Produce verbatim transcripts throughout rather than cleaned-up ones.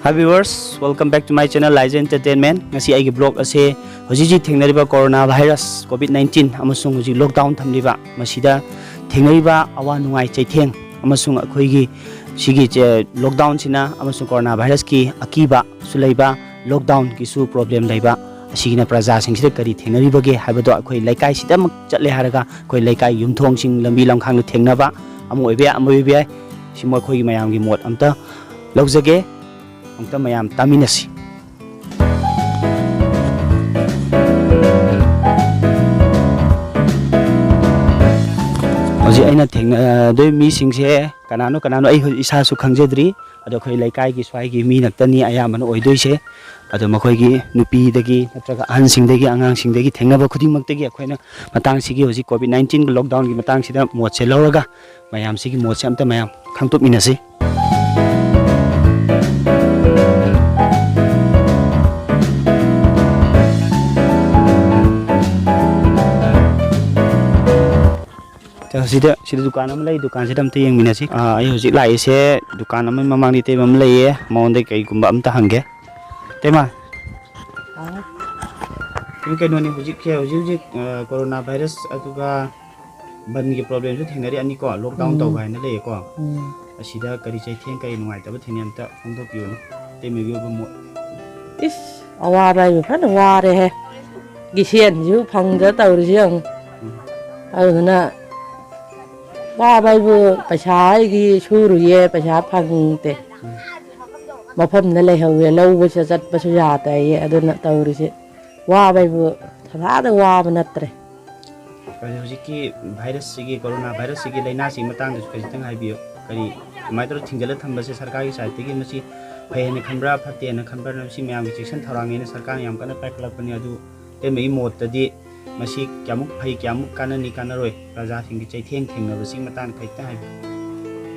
Hi viewers, welcome back to my channel Laija Entertainment. ꯉꯁꯤ ꯑꯩꯒꯤ vlog ꯑꯁꯦ ꯍꯧꯖꯤꯛ ꯍꯧꯖꯤꯛ ꯊꯦꯡꯅꯔꯤꯕ corona virus, COVID nineteen ꯑꯃꯁꯨꯡ ꯍꯧꯖꯤꯛ lockdown ꯊꯝꯂꯤꯕ ꯃꯁꯤꯗ ꯊꯦꯡꯅꯔꯤꯕ ꯑꯋꯥ ꯅꯨꯡꯉꯥꯏ ꯆꯩꯊꯦꯡ ꯑꯃꯁꯨꯡ ꯑꯩꯈꯣꯏꯒꯤ ꯁꯤꯒꯤ ꯆꯦ-, lockdownꯁꯤꯅ ꯑꯃꯁꯨꯡ corona virusꯀꯤ ꯑꯀꯤꯕꯁꯨ ꯂꯩꯕ, lockdownꯒꯤꯁꯨ problem ꯂꯩꯕ, ꯑꯁꯤꯒꯤꯅ ꯄ꯭ꯔꯖꯥꯁꯤꯡꯁꯤꯗ ꯀꯔꯤ ꯊꯦꯡꯅꯔꯤꯕꯒꯦ ꯍꯥꯏꯕꯗꯣ ꯑꯩꯈꯣꯏ ꯂꯩꯀꯥꯏꯁꯤꯗꯃꯛ ꯆꯠꯂꯦ ꯍꯥꯏꯔꯒ ꯑꯩꯈꯣꯏ ꯂꯩꯀꯥꯏ ꯌꯨꯝꯊꯣꯡꯁꯤꯡ ꯂꯝꯕꯤ ꯂꯝꯈꯥꯡꯗ ꯊꯦꯡꯅꯕ ꯑꯃ ꯑꯣꯏꯕ ꯌꯥꯏ, ꯑꯃ ꯑꯣꯏꯕ ꯌꯥꯏ꯫ ꯁꯤ ꯃꯈꯣꯏꯒꯤ ꯃꯌꯥꯝꯒꯤ ꯃꯣꯠ ꯑꯝꯇ ꯂꯧꯖꯒꯦ꯫ ꯑꯃꯨꯛꯇ ꯃꯌꯥꯝ ꯇꯥꯃꯤꯟꯅꯁꯤ꯫ ꯍꯧꯖꯤꯛ ꯑꯩꯅ ꯊꯦꯡꯅꯗꯣꯏ ꯃꯤꯁꯤꯡꯁꯦ ꯀꯅꯥꯅꯣ ꯀꯅꯥꯅꯣ ꯑꯩ ꯍꯧꯖꯤꯛ ꯏꯁꯥꯁꯨ ꯈꯪꯖꯗ꯭ꯔꯤ꯫ ꯑꯗꯣ ꯑꯩꯈꯣꯏ ꯂꯩꯀꯥꯏꯒꯤ ꯁ꯭ꯋꯥꯏꯒꯤ ꯃꯤ ꯉꯥꯛꯇꯅꯤ ꯑꯌꯥꯝꯕꯅ ꯑꯣꯏꯗꯣꯏꯁꯦ꯫ ꯑꯗꯣ ꯃꯈꯣꯏꯒꯤ ꯅꯨꯄꯤꯗꯒꯤ ꯅꯠꯇ꯭ꯔꯒ ꯑꯍꯟꯁꯤꯡꯗꯒꯤ ꯑꯉꯥꯡꯁꯤꯡꯗꯒꯤ ꯊꯦꯡꯅꯕ ꯈꯨꯗꯤꯡꯃꯛꯇꯒꯤ ꯑꯩꯈꯣꯏꯅ ꯃꯇꯥꯡꯁꯤꯒꯤ ꯍꯧꯖꯤꯛ COVID nineteenꯒꯤ lockdownꯒꯤ ꯃꯇꯥꯡꯁꯤꯗ ꯃꯣꯠꯁꯦ ꯂꯧꯔꯒ ꯃꯌꯥꯝꯁꯤꯒꯤ ꯃꯣꯠꯁꯦ ꯑꯝꯇ ꯃꯌꯥꯝ ꯈꯪꯗꯣꯛꯃꯤꯟꯅꯁꯤ꯫ ꯁꯤꯗ, ꯁꯤꯗ ꯗꯨꯀꯥꯟ ꯑꯃ ꯂꯩ, ꯗꯨꯀꯥꯟꯁꯤꯗ ꯑꯝꯇ ꯌꯦꯡꯃꯤꯟꯅꯁꯤ꯫ ꯑꯥ, ꯑꯩ ꯍꯧꯖꯤꯛ ꯂꯥꯛꯏꯁꯦ ꯗꯨꯀꯥꯟ ꯑꯃꯒꯤ ꯃꯃꯥꯡꯗ ꯏꯇꯩꯃ ꯑꯃ ꯂꯩꯌꯦ, ꯃꯉꯣꯟꯗ ꯀꯩꯒꯨꯝꯕ ꯑꯝꯇ ꯍꯪꯒꯦ꯫ ꯏꯇꯩꯃ, ꯑꯥ꯫ ꯁꯤꯕꯨ ꯀꯩꯅꯣꯅꯦ, ꯍꯧꯖꯤꯛꯁꯦ, ꯍꯧꯖꯤꯛ ꯍꯧꯖꯤꯛ, ꯑ, corona virus ꯑꯗꯨꯒ ꯕꯟꯒꯤ problemꯁꯨ ꯊꯦꯡꯅꯔꯤ ꯑꯅꯤꯀꯣ, lockdown ꯎꯝ꯫ ꯇꯧꯕ ꯍꯥꯏꯅ ꯂꯩꯌꯦꯀꯣ꯫ ꯎꯝ꯫ ꯑꯁꯤꯗ ꯀꯔꯤ ꯆꯩꯊꯦꯡ, ꯀꯔꯤ ꯅꯨꯡꯉꯥꯏꯇꯕ ꯊꯦꯡꯅꯩ ꯑꯝꯇ ꯐꯣꯡꯗꯣꯛꯄꯤꯌꯨꯅꯦ꯫ ꯏꯇꯩꯃꯒꯤ ꯑꯣꯏꯕ ꯃꯣꯠ꯫ ꯏꯁ, ꯑꯋꯥꯕ ꯍꯥꯏꯕꯨ ꯐꯖꯅ ꯋꯥꯔꯦꯍꯦ꯫ ꯒꯤꯁꯦꯟꯁꯤꯁꯨ ꯐꯪꯗ ꯇꯧꯔꯤꯁꯤ ꯌꯦꯡꯉꯨ꯫ ꯎꯝ꯫ ꯑꯗꯨꯗꯨꯅ ꯋꯥꯕ ꯍꯥꯏꯕꯨ ꯄꯩꯁꯥ ꯑꯩꯗꯤ ꯁꯨꯔꯨꯏꯌꯦ, ꯄꯩꯁꯥ ꯐꯪꯗꯦ꯫ ꯎꯝ꯫ ꯃꯐꯝꯗ ꯂꯩꯍꯧꯋꯦ, ꯂꯧꯕꯁꯨ ꯆꯠꯄꯁꯨ ꯌꯥꯗꯦꯌꯦ꯫ ꯑꯗꯨꯅ ꯇꯧꯔꯤꯁꯦ ꯋꯥꯕ ꯍꯥꯏꯕꯨ ꯊꯔꯥꯗ ꯋꯥꯕ ꯅꯠꯇ꯭ꯔꯦ꯫ ꯑꯗꯨ ꯍꯧꯖꯤꯛꯀꯤ virusꯁꯤꯒꯤ, corona virusꯁꯤꯒꯤ ꯂꯥꯏꯅꯥꯁꯤꯒꯤ ꯃꯇꯥꯡꯗꯁꯨ ꯈꯖꯤꯛꯇꯪ ꯍꯥꯏꯕꯤꯌꯨ꯫ ꯀꯔꯤ, ꯀꯃꯥꯏꯅ ꯇꯧꯔ ꯊꯤꯡꯖꯤꯜꯂ ꯊꯝꯕꯁꯦ ꯁꯔꯀꯥꯔꯒꯤ sideꯇꯒꯤ ꯃꯁꯤ ꯐꯩ ꯍꯥꯏꯅ ꯈꯟꯕ꯭ꯔꯥ, ꯐꯠꯇꯦ ꯍꯥꯏꯅ ꯈꯟꯕ꯭ꯔꯥ? ꯃꯁꯤ ꯃꯌꯥꯝꯒꯤ ꯆꯦꯛꯁꯤꯟ ꯊꯧꯔꯥꯡꯅꯦꯅ ꯁꯔꯀꯥꯔꯅ ꯌꯥꯝ ꯀꯟꯅ ꯄꯥꯏꯈꯠꯂꯛꯄꯅꯤ꯫ ꯑꯗꯨ ꯏꯇꯩꯃꯒꯤ ꯃꯣꯠꯇꯗꯤ ꯃꯁꯤ ꯀꯌꯥꯃꯨꯛ ꯐꯩ, ꯀꯌꯥꯃꯨꯛ ꯀꯥꯟꯅꯅꯤ, ꯀꯥꯟꯅꯔꯣꯏ, ꯄ꯭ꯔꯖꯥꯁꯤꯡꯒꯤ ꯆꯩꯊꯦꯡ ꯊꯦꯡꯅꯕꯁꯤꯒꯤ ꯃꯇꯥꯡꯗ ꯈꯖꯤꯛꯇꯪ ꯍꯥꯏꯕꯤꯌꯨ꯫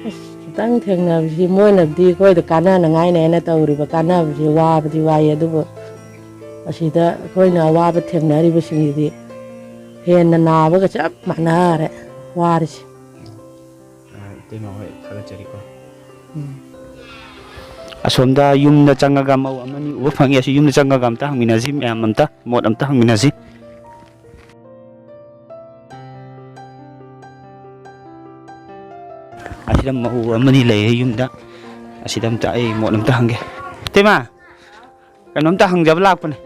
ꯑꯁ, ꯈꯤꯇꯪ ꯊꯦꯡꯅꯕꯁꯤ ꯃꯣꯏꯅꯗꯤ ꯑꯩꯈꯣꯏꯗ ꯀꯥꯟꯅꯅꯉꯥꯏꯅꯦꯅ ꯇꯧꯔꯤꯕ ꯀꯥꯟꯅꯕꯁꯤ ꯋꯥꯕꯗꯤ ꯋꯥꯏ, ꯑꯗꯨꯕꯨ ꯑꯁꯤꯗ ꯑꯩꯈꯣꯏꯅ ꯑꯋꯥꯕ ꯊꯦꯡꯅꯔꯤꯕꯁꯤꯡꯁꯤꯗꯤ ꯍꯦꯟꯅ ꯅꯥꯕꯒ ꯆꯞ ꯃꯥꯟꯅꯔꯦ ꯋꯥꯔꯤꯁꯦ꯫ ꯑ, ꯏꯇꯩꯃ ꯍꯣꯏ, ꯊꯥꯒꯠꯆꯔꯤꯀꯣ꯫ ꯎꯝ꯫ ꯑꯁꯣꯝꯗ ꯌꯨꯝꯗ ꯆꯪꯉꯒ ꯃꯧ ꯑꯃꯅꯤ ꯎꯕ ꯐꯪꯉꯤ꯫ ꯑꯁꯤ ꯌꯨꯝꯗ ꯆꯪꯉꯒ ꯑꯝꯇ ꯍꯪꯃꯤꯟꯅꯁꯤ, ꯃꯌꯥꯝ ꯑꯝꯇ ꯃꯣꯠ ꯑꯝꯇ ꯍꯪꯃꯤꯟꯅꯁꯤ꯫ ꯑꯁꯤꯗ ꯃꯧ ꯑꯃꯅꯤ ꯂꯩꯔꯦ ꯌꯨꯝꯗ꯫ ꯑꯁꯤꯗ ꯑꯝꯇ ꯑꯩ ꯃꯣꯠ ꯑꯝꯇ ꯍꯪꯒꯦ꯫ ꯏꯇꯩꯃ, ꯀꯩꯅꯣꯝꯇ ꯍꯪꯖꯕ ꯂꯥꯛꯄꯅꯦ꯫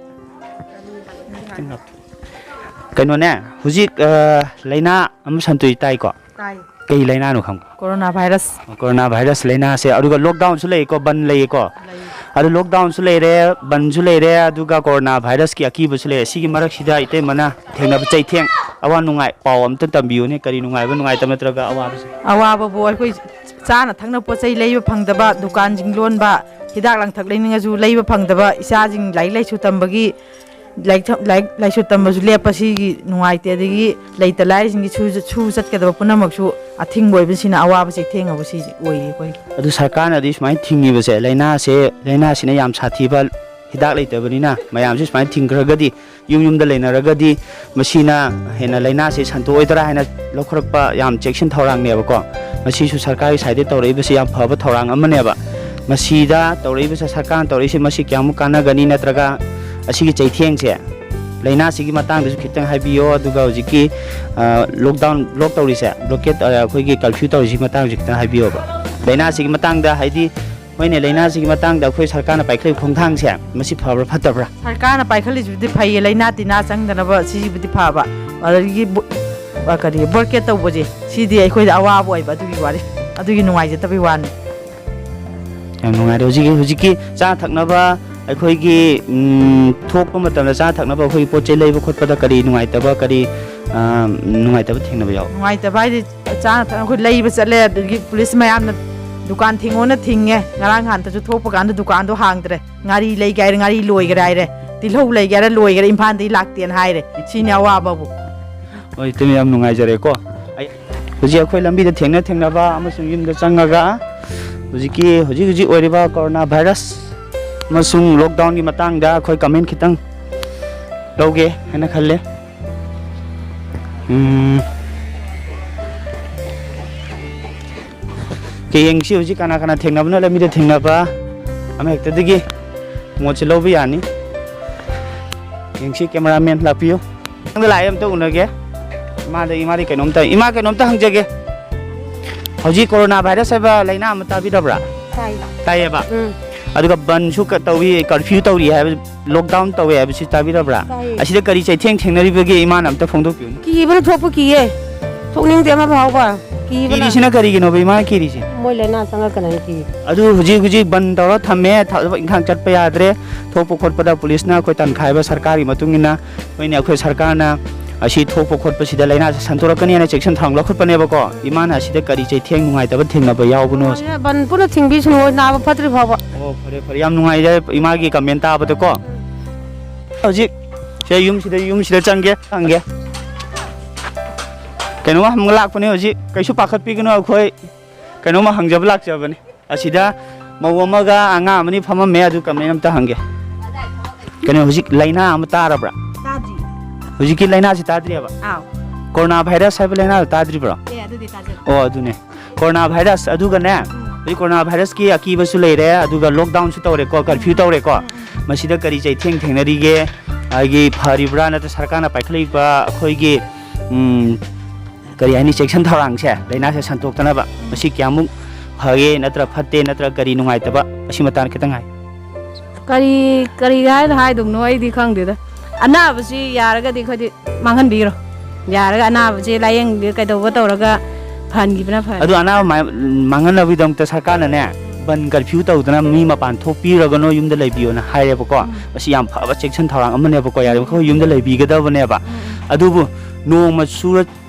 ꯀꯩꯅꯣꯅꯦ, ꯍꯧꯖꯤꯛ, ꯑ, ꯂꯥꯏꯅꯥ ꯑꯃ ꯁꯟꯇꯣꯛꯏ ꯇꯥꯏꯀꯣ? ꯇꯥꯏ꯫ ꯀꯩ ꯂꯥꯏꯅꯥꯅꯣ ꯈꯪꯕ? Corona virus. ꯀꯣꯔꯣꯅꯥ ꯚꯥꯏꯔꯁ ꯂꯥꯏꯅꯥꯁꯦ, ꯑꯗꯨꯒ ꯂꯣꯛꯗꯥꯎꯟꯁꯨ ꯂꯩꯀꯣ, ꯕꯟ ꯂꯩꯌꯦꯀꯣ? ꯂꯩ꯫ ꯑꯗꯨ ꯂꯣꯛꯗꯥꯎꯟꯁꯨ ꯂꯩꯔꯦ, ꯕꯟꯁꯨ ꯂꯩꯔꯦ, ꯑꯗꯨꯒ ꯀꯣꯔꯣꯅꯥ ꯚꯥꯏꯔꯁꯀꯤ ꯑꯀꯤꯕꯁꯨ ꯂꯩꯔꯦ꯫ ꯁꯤꯒꯤ ꯃꯔꯛꯁꯤꯗ ꯏꯇꯩꯃꯅ ꯊꯦꯡꯅꯕ ꯆꯩꯊꯦꯡ, ꯑꯋꯥ ꯅꯨꯡꯉꯥꯏ, ꯄꯥꯎ ꯑꯝꯇ ꯇꯝꯕꯤꯌꯨꯅꯦ꯫ ꯀꯔꯤ ꯅꯨꯡꯉꯥꯏꯕ, ꯅꯨꯡꯉꯥꯏꯇꯕ ꯅꯠꯇ꯭ꯔꯒ ꯑꯋꯥꯕꯁꯦ? ꯑꯋꯥꯕꯕꯨ ꯑꯩꯈꯣꯏ ꯆꯥꯅ ꯊꯛꯅ ꯄꯣꯠ ꯆꯩ ꯂꯩꯕ ꯐꯪꯗꯕ, ꯗꯨꯀꯥꯟꯁꯤꯡ ꯂꯣꯟꯕ, ꯍꯤꯗꯥꯛ ꯂꯥꯡꯊꯛ ꯂꯩꯅꯤꯡꯉꯁꯨ ꯂꯩꯕ ꯐꯪꯗꯕ, ꯏꯆꯥꯁꯤꯡ ꯂꯥꯏꯔꯤꯛ ꯂꯥꯏꯁꯨ ꯇꯝꯕꯒꯤ, ꯂꯥꯏꯔꯤꯛ ꯊ-, ꯂꯥꯏꯔꯤꯛ ꯂꯥꯏꯁꯨ ꯇꯝꯕꯁꯨ ꯂꯦꯞꯄ, ꯁꯤꯒꯤ ꯅꯨꯡꯉꯥꯏꯇꯦ꯫ ꯑꯗꯒꯤ ꯂꯩꯇ ꯂꯥꯏꯔꯁꯤꯡꯒꯤ ꯁꯨ-, ꯁꯨ ꯆꯠꯀꯗꯕ ꯄꯨꯝꯅꯃꯛꯁꯨ ꯑꯊꯤꯡꯕ ꯑꯣꯏꯕꯁꯤꯅ ꯑꯋꯥꯕꯁꯤ ꯊꯦꯡꯉꯕ ꯁꯤꯁꯦ ꯑꯣꯏꯌꯦ ꯑꯩꯈꯣꯏꯒꯤ꯫ ꯑꯗꯨ ꯁꯔꯀꯥꯔꯅꯗꯤ ꯁꯨꯃꯥꯏꯅ ꯊꯤꯡꯉꯤꯕꯁꯦ, ꯂꯥꯏꯅꯥꯁꯦ, ꯂꯥꯏꯅꯥꯁꯤꯅ ꯌꯥꯝ ꯁꯥꯊꯤꯕ, ꯍꯤꯗꯥꯛ ꯂꯩꯇꯕꯅꯤꯅ ꯃꯌꯥꯝꯁꯤ ꯁꯨꯃꯥꯏꯅ ꯊꯤꯡꯈ꯭ꯔꯒꯗꯤ, ꯌꯨꯝ ꯌꯨꯝꯗ ꯂꯩꯅꯔꯒꯗꯤ ꯃꯁꯤꯅ ꯍꯦꯟꯅ ꯂꯥꯏꯅꯥꯁꯤ ꯁꯟꯗꯣꯛꯑꯣꯏꯗ꯭ꯔꯥ ꯍꯥꯏꯅ ꯂꯧꯈꯠꯂꯛꯄ ꯌꯥꯝ ꯆꯦꯛꯁꯤꯟ ꯊꯧꯔꯥꯡꯅꯦꯕꯀꯣ꯫ ꯃꯁꯤꯁꯨ ꯁꯔꯀꯥꯔꯒꯤ ꯁꯥꯏꯠꯇꯒꯤ ꯇꯧꯔꯛꯏꯕꯁꯤ ꯌꯥꯝ ꯐꯕ ꯊꯧꯔꯥꯡ ꯑꯃꯅꯦꯕ꯫ ꯃꯁꯤꯗ ꯇꯧꯔꯛꯏꯕꯁꯦ, ꯁꯔꯀꯥꯔꯅ ꯇꯧꯔꯛꯏꯁꯦ, ꯃꯁꯤ ꯀꯌꯥꯃꯨꯛ ꯀꯥꯟꯅꯒꯅꯤ, ꯅꯠꯇ꯭ꯔꯒ ꯑꯁꯤꯒꯤ ꯆꯩꯊꯦꯡꯁꯦ, ꯂꯥꯏꯅꯥꯁꯤꯒꯤ ꯃꯇꯥꯡꯗꯁꯨ ꯈꯤꯇꯪ ꯍꯥꯏꯕꯤꯌꯣ, ꯑꯗꯨꯒ ꯍꯧꯖꯤꯛꯀꯤ, ꯑ, ꯂꯣꯛꯗꯥꯎꯟ, ꯂꯣꯛ ꯇꯧꯔꯤꯁꯦ, ꯕ꯭ꯂꯣꯀꯦꯠ, ꯑ, ꯑꯩꯈꯣꯏꯒꯤ ꯀꯔꯐ꯭ꯌꯨ ꯇꯧꯔꯤꯁꯤꯒꯤ ꯃꯇꯥꯡꯁꯨ ꯈꯤꯇꯪ ꯍꯥꯏꯕꯤꯌꯣꯕ꯫ ꯂꯥꯏꯅꯥꯁꯤꯒꯤ ꯃꯇꯥꯡꯗ, ꯍꯥꯏꯗꯤ, ꯍꯣꯏꯅꯦ, ꯂꯥꯏꯅꯥꯁꯤꯒꯤ ꯃꯇꯥꯡꯗ ꯑꯩꯈꯣꯏ ꯁꯔꯀꯥꯔꯅ ꯄꯥꯏꯈꯠꯂꯤꯕ ꯈꯣꯡꯊꯥꯡꯁꯦ, ꯃꯁꯤ ꯐꯕ꯭ꯔꯥ ꯐꯠꯇꯕ꯭ꯔꯥ? ꯁꯔꯀꯥꯔꯅ ꯄꯥꯏꯈꯠꯂꯤꯁꯤꯕꯨꯗꯤ ꯐꯩꯌꯦ, ꯂꯥꯏꯅꯥ ꯇꯤꯟꯅꯥ ꯆꯪꯗꯅꯕ ꯁꯤꯁꯤꯕꯨꯗꯤ ꯐꯕ꯫ ꯑꯗꯒꯤ ꯕꯣ-, ꯑ, ꯀꯔꯤ, ꯕꯣꯔꯀꯦꯠ ꯇꯧꯕꯁꯦ, ꯁꯤꯗꯤ ꯑꯩꯈꯣꯏꯗ ꯑꯋꯥꯕ ꯑꯣꯏꯕ, ꯑꯗꯨꯒꯤ ꯋꯥꯔꯤ, ꯑꯗꯨꯒꯤ ꯅꯨꯡꯉꯥꯏꯖꯗꯕꯒꯤ ꯋꯥꯅꯤ꯫ ꯌꯥꯝ ꯅꯨꯡꯉꯥꯏꯔꯦ꯫ ꯍꯧꯖꯤꯛꯀꯤ, ꯍꯧꯖꯤꯛꯀꯤ ꯆꯥ ꯊꯛꯅꯕ ꯑꯩꯈꯣꯏꯒꯤ, ꯎꯝ, ꯊꯣꯛꯄ ꯃꯇꯝꯗ ꯆꯥ ꯊꯛꯅꯕ ꯑꯩꯈꯣꯏꯒꯤ ꯄꯣꯠ ꯆꯩ ꯂꯩꯕ ꯈꯣꯠꯄꯗ ꯀꯔꯤ ꯅꯨꯡꯉꯥꯏꯇꯕ, ꯀꯔꯤ, ꯑ, ꯅꯨꯡꯉꯥꯏꯇꯕ ꯊꯦꯡꯅꯕ ꯌꯥꯎ? ꯅꯨꯡꯉꯥꯏꯇꯕ ꯍꯥꯏꯗꯤ, ꯆꯥꯅ ꯊꯛꯅ ꯑꯩꯈꯣꯏ ꯂꯩꯕ ꯆꯠꯂꯦ, ꯑꯗꯨꯗꯒꯤ ꯄꯨꯂꯤꯁ ꯃꯌꯥꯝꯅ ꯗꯨꯀꯥꯟ ꯊꯤꯡꯉꯣꯅ ꯊꯤꯡꯉꯦ꯫ ꯉꯔꯥꯡ ꯅꯍꯥꯟꯇꯁꯨ ꯊꯣꯛꯄ ꯀꯥꯟꯗ ꯗꯨꯀꯥꯟꯗꯣ ꯍꯥꯡꯗ꯭ꯔꯦ꯫ ꯉꯥꯔꯤ ꯂꯩꯒꯦ ꯍꯥꯏꯔꯦ, ꯉꯥꯔꯤ ꯂꯣꯏꯈ꯭ꯔꯦ ꯍꯥꯏꯔꯦ꯫ ꯇꯤꯜꯍꯧ ꯂꯩꯒꯦ ꯍꯥꯏꯔꯦ, ꯂꯣꯏꯈ꯭ꯔꯦ, ꯏꯝꯐꯥꯜꯗꯒꯤ ꯂꯥꯛꯇꯦꯅ ꯍꯥꯏꯔꯦ꯫ ꯁꯤꯅꯤ ꯑꯋꯥꯕꯕꯨ꯫ ꯍꯣꯏ, ꯏꯇꯩꯃ, ꯌꯥꯝ ꯅꯨꯡꯉꯥꯏꯖꯔꯦꯀꯣ꯫ ꯑꯩ, ꯍꯧꯖꯤꯛ ꯑꯩꯈꯣꯏ ꯂꯝꯕꯤꯗ ꯊꯦꯡꯅ ꯊꯦꯡꯅꯕ ꯑꯃꯁꯨꯡ ꯌꯨꯝꯗ ꯆꯪꯉꯒ ꯍꯧꯖꯤꯛꯀꯤ, ꯍꯧꯖꯤꯛ ꯍꯧꯖꯤꯛ ꯑꯣꯏꯔꯤꯕ ꯀꯣꯔꯣꯅꯥ ꯚꯥꯏꯔꯁ ꯑꯃꯁꯨꯡ ꯂꯣꯛꯗꯥꯎꯟꯒꯤ ꯃꯇꯥꯡꯗ ꯑꯩꯈꯣꯏ ꯀꯃꯦꯟ ꯈꯤꯇꯪ ꯂꯧꯒꯦ ꯍꯥꯏꯅ ꯈꯜꯂꯦ꯫ ꯎꯝ꯫ ꯀꯦ, ꯌꯦꯡꯁꯤ ꯍꯧꯖꯤꯛ ꯀꯅꯥ ꯀꯅꯥ ꯊꯦꯡꯅꯕꯅꯣ ꯂꯝꯕꯤꯗ ꯊꯦꯡꯅꯕ꯫ ꯑꯃ ꯍꯦꯛꯇꯗꯒꯤ ꯃꯣꯠꯁꯦ ꯂꯧꯕ ꯌꯥꯅꯤ꯫ ꯌꯦꯡꯁꯤ, cameraman ꯂꯥꯛꯄꯤꯌꯨ꯫ ꯅꯪꯗ ꯂꯥꯛꯑꯦ, ꯑꯝꯇ ꯎꯅꯒꯦ꯫ ꯏꯃꯥꯗ, ꯏꯃꯥꯗꯤ ꯀꯩꯅꯣꯝꯇ, ꯏꯃꯥ, ꯀꯩꯅꯣꯝꯇ ꯍꯪꯖꯒꯦ꯫ ꯍꯧꯖꯤꯛ corona virus ꯍꯥꯏꯕ ꯂꯥꯏꯅꯥ ꯑꯃ ꯇꯥꯕꯤꯔꯕ꯭ꯔꯥ? ꯇꯥꯏ꯫ ꯇꯥꯏꯌꯦꯕ? ꯎꯝ꯫ ꯑꯗꯨꯒ ꯕꯟꯁꯨ ꯀ-, ꯇꯧꯏ, curfew ꯇꯧꯔꯤ ꯍꯥꯏꯕ, lockdown ꯇꯧꯋꯦ ꯍꯥꯏꯕꯁꯤ ꯇꯥꯕꯤꯔꯕ꯭ꯔꯥ? ꯇꯥꯏꯌꯦ꯫ ꯑꯁꯤꯗ ꯀꯔꯤ ꯆꯩꯊꯦꯡ ꯊꯦꯡꯅꯔꯤꯕꯒꯦ, ꯏꯃꯥꯅ ꯑꯝꯇ ꯐꯣꯡꯗꯣꯛꯄꯤꯌꯨꯅꯦ꯫ ꯀꯤꯕꯅ ꯊꯣꯛꯄ ꯀꯤꯌꯦ꯫ ꯊꯣꯛꯅꯤꯡꯗꯦ ꯑꯃ ꯐꯥꯎꯕ꯫ ꯀꯤꯕꯅ꯫ ꯀꯤꯔꯤꯁꯤꯅ ꯀꯔꯤꯒꯤꯅꯣꯕ, ꯏꯃꯥꯅ ꯀꯤꯔꯤꯁꯦ? ꯃꯣꯏ ꯂꯥꯏꯅꯥ ꯆꯪꯉꯛꯀꯅꯤ ꯀꯤ꯫ ꯑꯗꯨ ꯍꯧꯖꯤꯛ, ꯍꯧꯖꯤꯛ ꯕꯟ ꯇꯧꯔ ꯊꯝꯃꯦ, ꯊꯕꯛ ꯏꯪꯈꯥꯡ ꯆꯠꯄ ꯌꯥꯗ꯭ꯔꯦ꯫ ꯊꯣꯛꯄ ꯈꯣꯠꯄꯗ ꯄꯨꯂꯤꯁꯅ ꯑꯩꯈꯣꯏ ꯇꯥꯟꯈꯥꯏꯕ ꯁꯔꯀꯥꯔꯒꯤ ꯃꯇꯨꯡ ꯏꯟꯅ, ꯍꯣꯏꯅꯦ, ꯑꯩꯈꯣꯏ ꯁꯔꯀꯥꯔꯅ ꯑꯁꯤ ꯊꯣꯛꯄ ꯈꯣꯠꯄꯁꯤꯗ ꯂꯥꯏꯅꯥꯁꯦ ꯁꯟꯗꯣꯔꯛꯀꯅꯤ ꯍꯥꯏꯅ ꯆꯦꯛꯁꯤꯟ ꯊꯧꯔꯥꯡ ꯂꯧꯈꯠꯄꯅꯦꯕꯀꯣ꯫ ꯏꯃꯥꯅ ꯑꯁꯤꯗ ꯀꯔꯤ ꯆꯩꯊꯦꯡ ꯅꯨꯡꯉꯥꯏꯇꯕ ꯊꯦꯡꯅꯕ ꯌꯥꯎꯕꯅꯣ? ꯂꯣꯏꯔꯦ, ꯕꯟ ꯄꯨꯟꯅ ꯊꯤꯡꯕꯤꯁꯅꯨ, ꯅꯥꯕ ꯐꯠꯇ꯭ꯔꯤ ꯐꯥꯎꯕ꯫ ꯑꯣ, ꯐꯔꯦ, ꯐꯔꯦ, ꯌꯥꯝ ꯅꯨꯡꯉꯥꯏꯖꯔꯦ ꯏꯃꯥꯒꯤ comment ꯇꯥꯕꯗꯀꯣ꯫ ꯍꯧꯖꯤꯛ ꯁꯦ ꯌꯨꯝꯁꯤꯗ, ꯌꯨꯝꯁꯤꯗ ꯆꯪꯒꯦ, ꯍꯪꯒꯦ꯫ ꯀꯩꯅꯣꯝꯃ ꯍꯪꯕ ꯂꯥꯛꯄꯅꯦ ꯍꯧꯖꯤꯛ, ꯀꯩꯁꯨ ꯄꯥꯈꯠꯄꯤꯒꯅꯨ, ꯑꯩꯈꯣꯏ ꯀꯩꯅꯣꯝꯃ ꯍꯪꯖꯕ ꯂꯥꯛꯆꯕꯅꯦ꯫ ꯑꯁꯤꯗ ꯃꯧ ꯑꯃꯒ ꯑꯉꯥꯡ ꯑꯃꯅꯤ ꯐꯝꯃꯝꯃꯦ, ꯑꯗꯨ comment ꯑꯝꯇ ꯍꯪꯒꯦ꯫ ꯀꯩꯅꯣ, ꯍꯧꯖꯤꯛ ꯂꯥꯏꯅꯥ ꯑꯃ ꯇꯥꯔꯕ꯭ꯔꯥ? ꯇꯥꯗ꯭ꯔꯤ꯫ ꯍꯧꯖꯤꯛꯀꯤ ꯂꯥꯏꯅꯥꯁꯤ ꯇꯥꯗ꯭ꯔꯤꯑꯕ? ꯑꯥꯎ꯫ Corona virus ꯍꯥꯏꯕ ꯂꯥꯏꯅꯥꯗꯣ ꯇꯥꯗ꯭ꯔꯤꯕ꯭ꯔꯣ? ꯑꯦ, ꯑꯗꯨꯗꯤ ꯇꯥꯖꯗꯦ꯫ ꯑꯣ, ꯑꯗꯨꯅꯦ꯫ Corona virus, ꯑꯗꯨꯒꯅꯦ, ꯎꯝ꯫ ꯍꯧꯖꯤꯛ corona virusꯀꯤ ꯑꯀꯤꯕꯁꯨ ꯂꯩꯔꯦ, ꯑꯗꯨꯒ lockdownꯁꯨ ꯇꯧꯔꯦꯀꯣ, curfew ꯎꯝ꯫ ꯇꯧꯔꯦꯀꯣ꯫ ꯎꯝ, ꯎꯝ꯫ ꯃꯁꯤꯗ ꯀꯔꯤ ꯆꯩꯊꯦꯡ ꯊꯦꯡꯅꯔꯤꯒꯦ? ꯑꯩꯒꯤ ꯐꯔꯤꯕ꯭ꯔꯥ, ꯅꯠꯇ꯭ꯔ ꯁꯔꯀꯥꯔꯅ ꯄꯥꯏꯈꯠꯂꯛꯏꯕ ꯑꯩꯈꯣꯏꯒꯤ, ꯎꯝ, ꯀꯔꯤ ꯍꯥꯏꯅꯤ, ꯆꯦꯛꯁꯤꯟ ꯊꯧꯔꯥꯡꯁꯦ, ꯂꯥꯏꯅꯥꯁꯦ ꯁꯟꯗꯣꯛꯇꯅꯕ, ꯎꯝ꯫ ꯃꯁꯤ ꯀꯌꯥꯃꯨꯛ ꯐꯒꯦ, ꯅꯠꯇ꯭ꯔ ꯐꯠꯇꯦ, ꯅꯠꯇ꯭ꯔ ꯀꯔꯤ ꯅꯨꯡꯉꯥꯏꯇꯕ, ꯑꯁꯤ ꯃꯇꯥꯡꯗ ꯈꯤꯇꯪ ꯍꯥꯏ꯫ ꯀꯔꯤ, ꯀꯔꯤ ꯍꯥꯏꯅ ꯍꯥꯏꯗꯧꯅꯣ ꯑꯩꯗꯤ ꯈꯪꯗꯦꯗ꯫ ꯑꯅꯥꯕꯁꯤ ꯌꯥꯔꯒꯗꯤ ꯑꯩꯈꯣꯏꯗꯤ ꯃꯥꯡꯍꯟꯕꯤꯔꯣ꯫ ꯌꯥꯔꯒ ꯑꯅꯥꯕꯁꯦ ꯂꯥꯏꯌꯦꯡ ꯀꯩꯗꯧꯕ ꯇꯧꯔꯒ ꯐꯍꯟꯈꯤꯕꯅ ꯐꯔꯦ꯫ ꯑꯗꯨ ꯑꯅꯥꯕ ꯃꯥ-, ꯃꯥꯡꯍꯟꯅꯕꯒꯤꯗꯃꯛꯇ ꯁꯔꯀꯥꯔꯅꯅꯦ, ꯕꯟ curfew ꯇꯧꯗꯅ ꯃꯤ ꯃꯄꯥꯟ ꯊꯣꯛꯄꯤꯔꯒꯅꯣ, ꯌꯨꯝꯗ ꯂꯩꯕꯤꯌꯣꯅ ꯍꯥꯏꯔꯦꯕꯀꯣ꯫ ꯎꯝ꯫ ꯃꯁꯤ ꯌꯥꯝ ꯐꯕ ꯆꯦꯛꯁꯤꯟ ꯊꯧꯔꯥꯡ ꯑꯃꯅꯦꯕꯀꯣ꯫ ꯌꯥꯔꯤꯕ ꯃꯈꯩ ꯌꯨꯝꯗ ꯂꯩꯕꯤꯒꯗꯕꯅꯦꯕ꯫ ꯎꯝ, ꯎꯝ꯫ ꯑꯗꯨꯕꯨ ꯅꯣꯡꯃ ꯁꯨꯔ